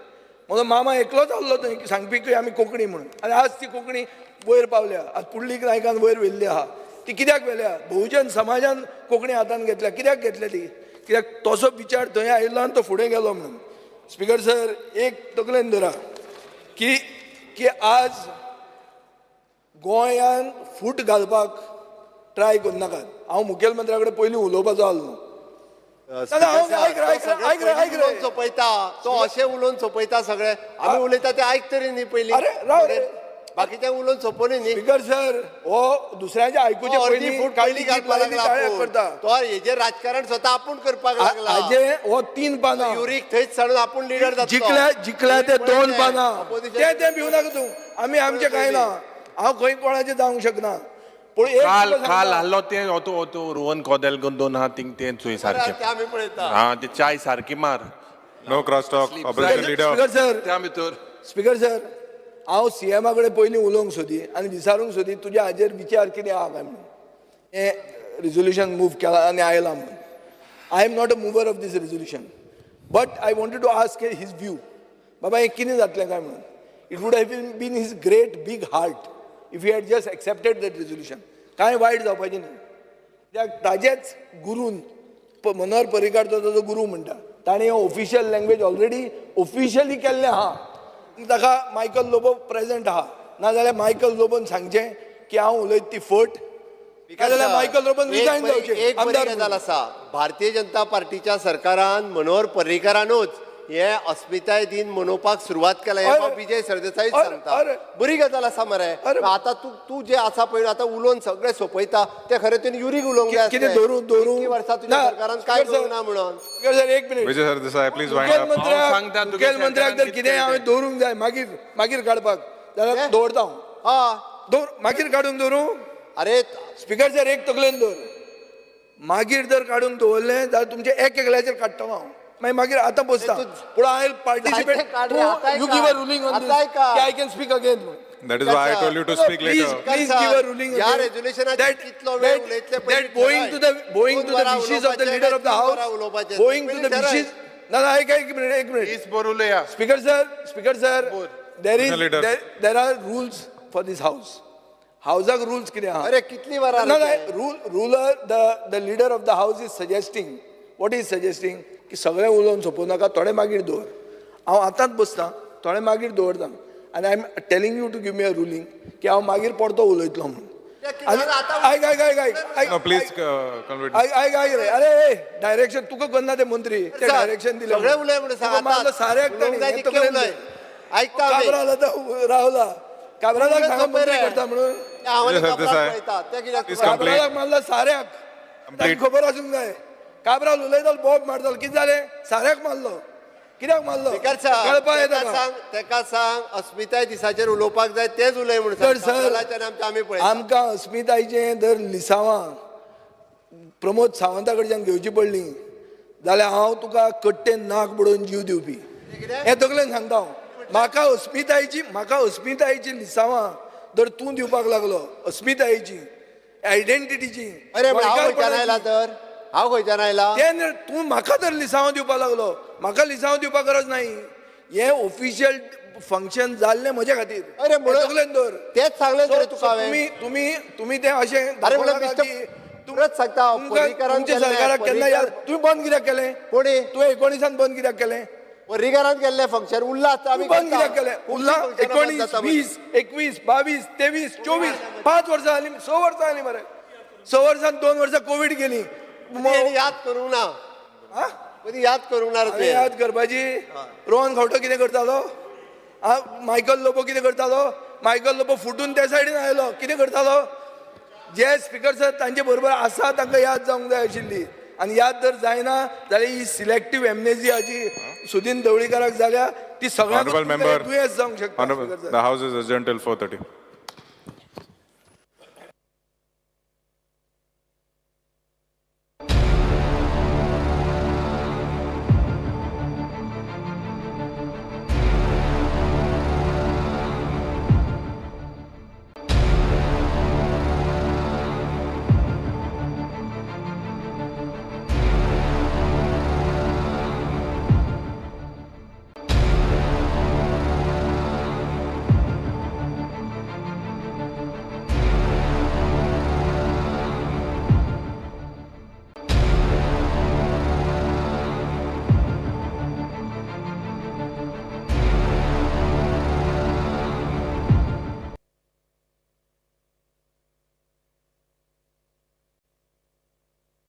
म्हजो मामा एकलोच आहलो थंय सांगपी की आमी कोंकणी म्हणून, आनी आज ती कोंकणी वयर पावल्या. आज पुंडलीक नायकान वयर व्हेल्ली आहा. ती कित्याक व्हेल्या? बहुजन समाजान कोंकणी हातान घेतल्या. कित्याक घेतल्या ती? कित्याक तसो विचार थंय आयिल्लो आनी तो फुडें गेलो म्हणून. स्पिकर सर, एक तकलेन धरा की की आज गोंयान फूट घालपाक ट्राय करूं नाकात. हांव मुखेलमंत्र्या कडेन पयलीं उलोवपाचो आहलो. सोपयता तो, अशें उलोवन सोपयता सगळे. आमी उलयता ते आयक तरी न्ही पयलीं. अरे राव रे, बाकीचे उलोवन सोपोवनी न्ही. स्पिकर सर, हो दुसऱ्यांचे आयकुचे पयलीं फूट पयलीं घालपाक लागला तो. हेजेर राजकारण स्वता आपूण करपाक लागला. हाजे हो 3 पानां युरीक थंयच सांडून आपूण लिडर जातलो. जिखल्या जिखल्या ते 2 पानां ते ते भिवू नाका तूं. आमी आमचें कांय ना. हांव खंय कोणाचें जावंक शकना. पूण काल काल आहलो ते तो रोहन कोदेल दोन हा थिंग ते चोय सारकें. हा ते चाय सारकी मार. No cross talk. Opposition leader. Speaker sir, त्या भितर स्पिकर सर, हांव सीएमा कडेन पयलीं उलोवंक सोदी आनी विचारूंक सोदी तुज्या हाजेर विचार कितें आहा काय म्हणून. हें रेजोल्युशन मूव केलां आनी आयलां म्हणून. I am not a mover of this resolution, but I wanted to ask his view. बाबा हें कितें जातलें काय म्हणून. It would have been his great big heart if he had just accepted that resolution. कांय वायट जावपाचें न्ही. कित्याक ताजेच गुरून मनोहर पर्रीकार तो ताजो गुरू म्हणटा, ताणें ऑफिशियल लँग्वेज ऑलरेडी ऑफिशियली केल्लें आहा. ताका मायकल लोबो प्रेजेंट आहा, नाजाल्यार मायकल लोबोन सांगचें की हांव उलयत ती फट, नाजाल्यार मायकल लोबोन रिजायन जावचें. एक बरी गजाल आसा, भारतीय जनता पार्टीच्या सरकारान मनोहर पर्रीकारानूच हे अस्मिताय दिन मनोवपाक सुरवात केला, हे विजय सरदेसाय सांगता. बरी गजाल आसा मरे. आतां तूं तूं जे आसा पळय आतां उलोवन सगळें सोंपयता ते खरें तुवें युरीक उलोवंक जाय. कितें धरून धरून वर्सां तुज्या सरकारान कांय करूंक ना म्हणून. एक मिनीट विजय सरदेसाय, प्लीज. मुखेलमंत्र्याक जर कितें हांवें दवरूंक जाय मागीर मागीर काडपाक जाल्यार दवरता हांव. हय, दवर मागीर काडून दवरूं. अरे स्पिकर सर, एक तकलेन दवर, मागीर जर काडून दवरलें जाल्यार तुमचें एक एकल्याचेर काडटलो हांव. मागीर मागीर आतां बसता. पूण I participate. You give a ruling on this I can speak again. That is why I told you to speak later. Please give a ruling. ह्या रेजोल्युशनाचेर कितलो वेळ उलयतले that going to the going to the wishes of the leader of the house, going to the wishes. ना ना, एक एक minute, एक minute. बोर उलया. Speaker sir, speaker sir, there is there are rules for this house. हावजाक rules कितें आहा? अरे कितली वरां ना ना, rule ruler the the leader of the house is suggesting. What is suggesting की सगळें उलोवन सोंपोवं नाका, थोडें मागीर दवर. हांव आतांच बसता, थोडें मागीर दवरता आनी I am telling you to give me a ruling की हांव मागीर परतो उलयतलो म्हणून. आनी आयक आयक आयक आयक आयक आयक आयक रे. अरे डायरेक्शन तुका करना ते मंत्री, ते डायरेक्शन दिलें सगळें उलय म्हणून सांग. मारलो साऱ्याक ताणें. काब्राल आतां रावला, काब्रालाक सांगा मंत्री करता म्हणून. काब्रालाक मारला साऱ्याक, ताका खबर आसूंक जाय. काब्राल उलयतालो, बोब मारतालो, कितें जालें? साऱ्याक मारलो. कित्याक मारलो? कळपा येता तेका सांग अस्मिताय दिसाचेर उलोवपाक जाय तेच उलय म्हणून. सर, आमकां अस्मितायचें जर लिसांवां प्रमोद सावंता कडच्यान घेवची पडली जाल्यार हांव तुका कट्टेन नाक बुडोवन जीव दिवपी, हें तकलेन सांगता हांव. म्हाका अस्मितायची, म्हाका अस्मितायची लिसांवां जर तूं दिवपाक लागलो, अस्मितायेची, आयडेंटिटीची. अरे हांव खंयच्यान आयला तर? हांव खंयच्यान आयला? तें तूं म्हाका जर लिसांवां दिवपाक लागलो, म्हाका लिसांवां दिवपाक गरज नाही. हें ऑफिशियल फंक्शन जाल्लें म्हजे खातीर. अरे तकलेन दवर, तेच सांगलें तुका. तुमी तुमी तुमी तें अशें की परत सांगता हांव, तुमकां पर्रीकारान तुमच्या केल्लें, सरकाराक केन्ना याद पर्रीकार तुमी बंद कित्याक केलें? कोणी? तुवें 19 बंद कित्याक केलें? पर्रीकारान केल्लें फंक्शन उरलां आतां आमी तूं बंद करता. कित्याक केलें? खुबशीं उरलां फंक्शनां बंद 19 जाता पळय. 20 21 22 23 24 5 वर्सां जालीं, 6 वर्सां जालीं मरे. 6 वर्सां 2 वर्सां कोवीड गेली. तेणी याद करूंक ना, पयलीं याद करूंक ना रे हांवें तुवें. याद करपाची. रोहन खंवटो कितें करतालो? आ, मायकल लोबो कितें करतालो? मायकल लोबो फुटून त्या सायडीन आयलो, कितें करतालो? जे स्पिकर सर तांचे बरोबर आसा तांकां याद जावंक जाय आशिल्ली. आनी याद जर जायना जाल्यार ही सिलेक्टीव एमनेजिया जी सुदीन ढवळीकाराक जाल्या ती Honorable सगळ्यांक member, दुयेंस जावंक शकता. Honorable, speaker sir. The house is adjourned till 4:30.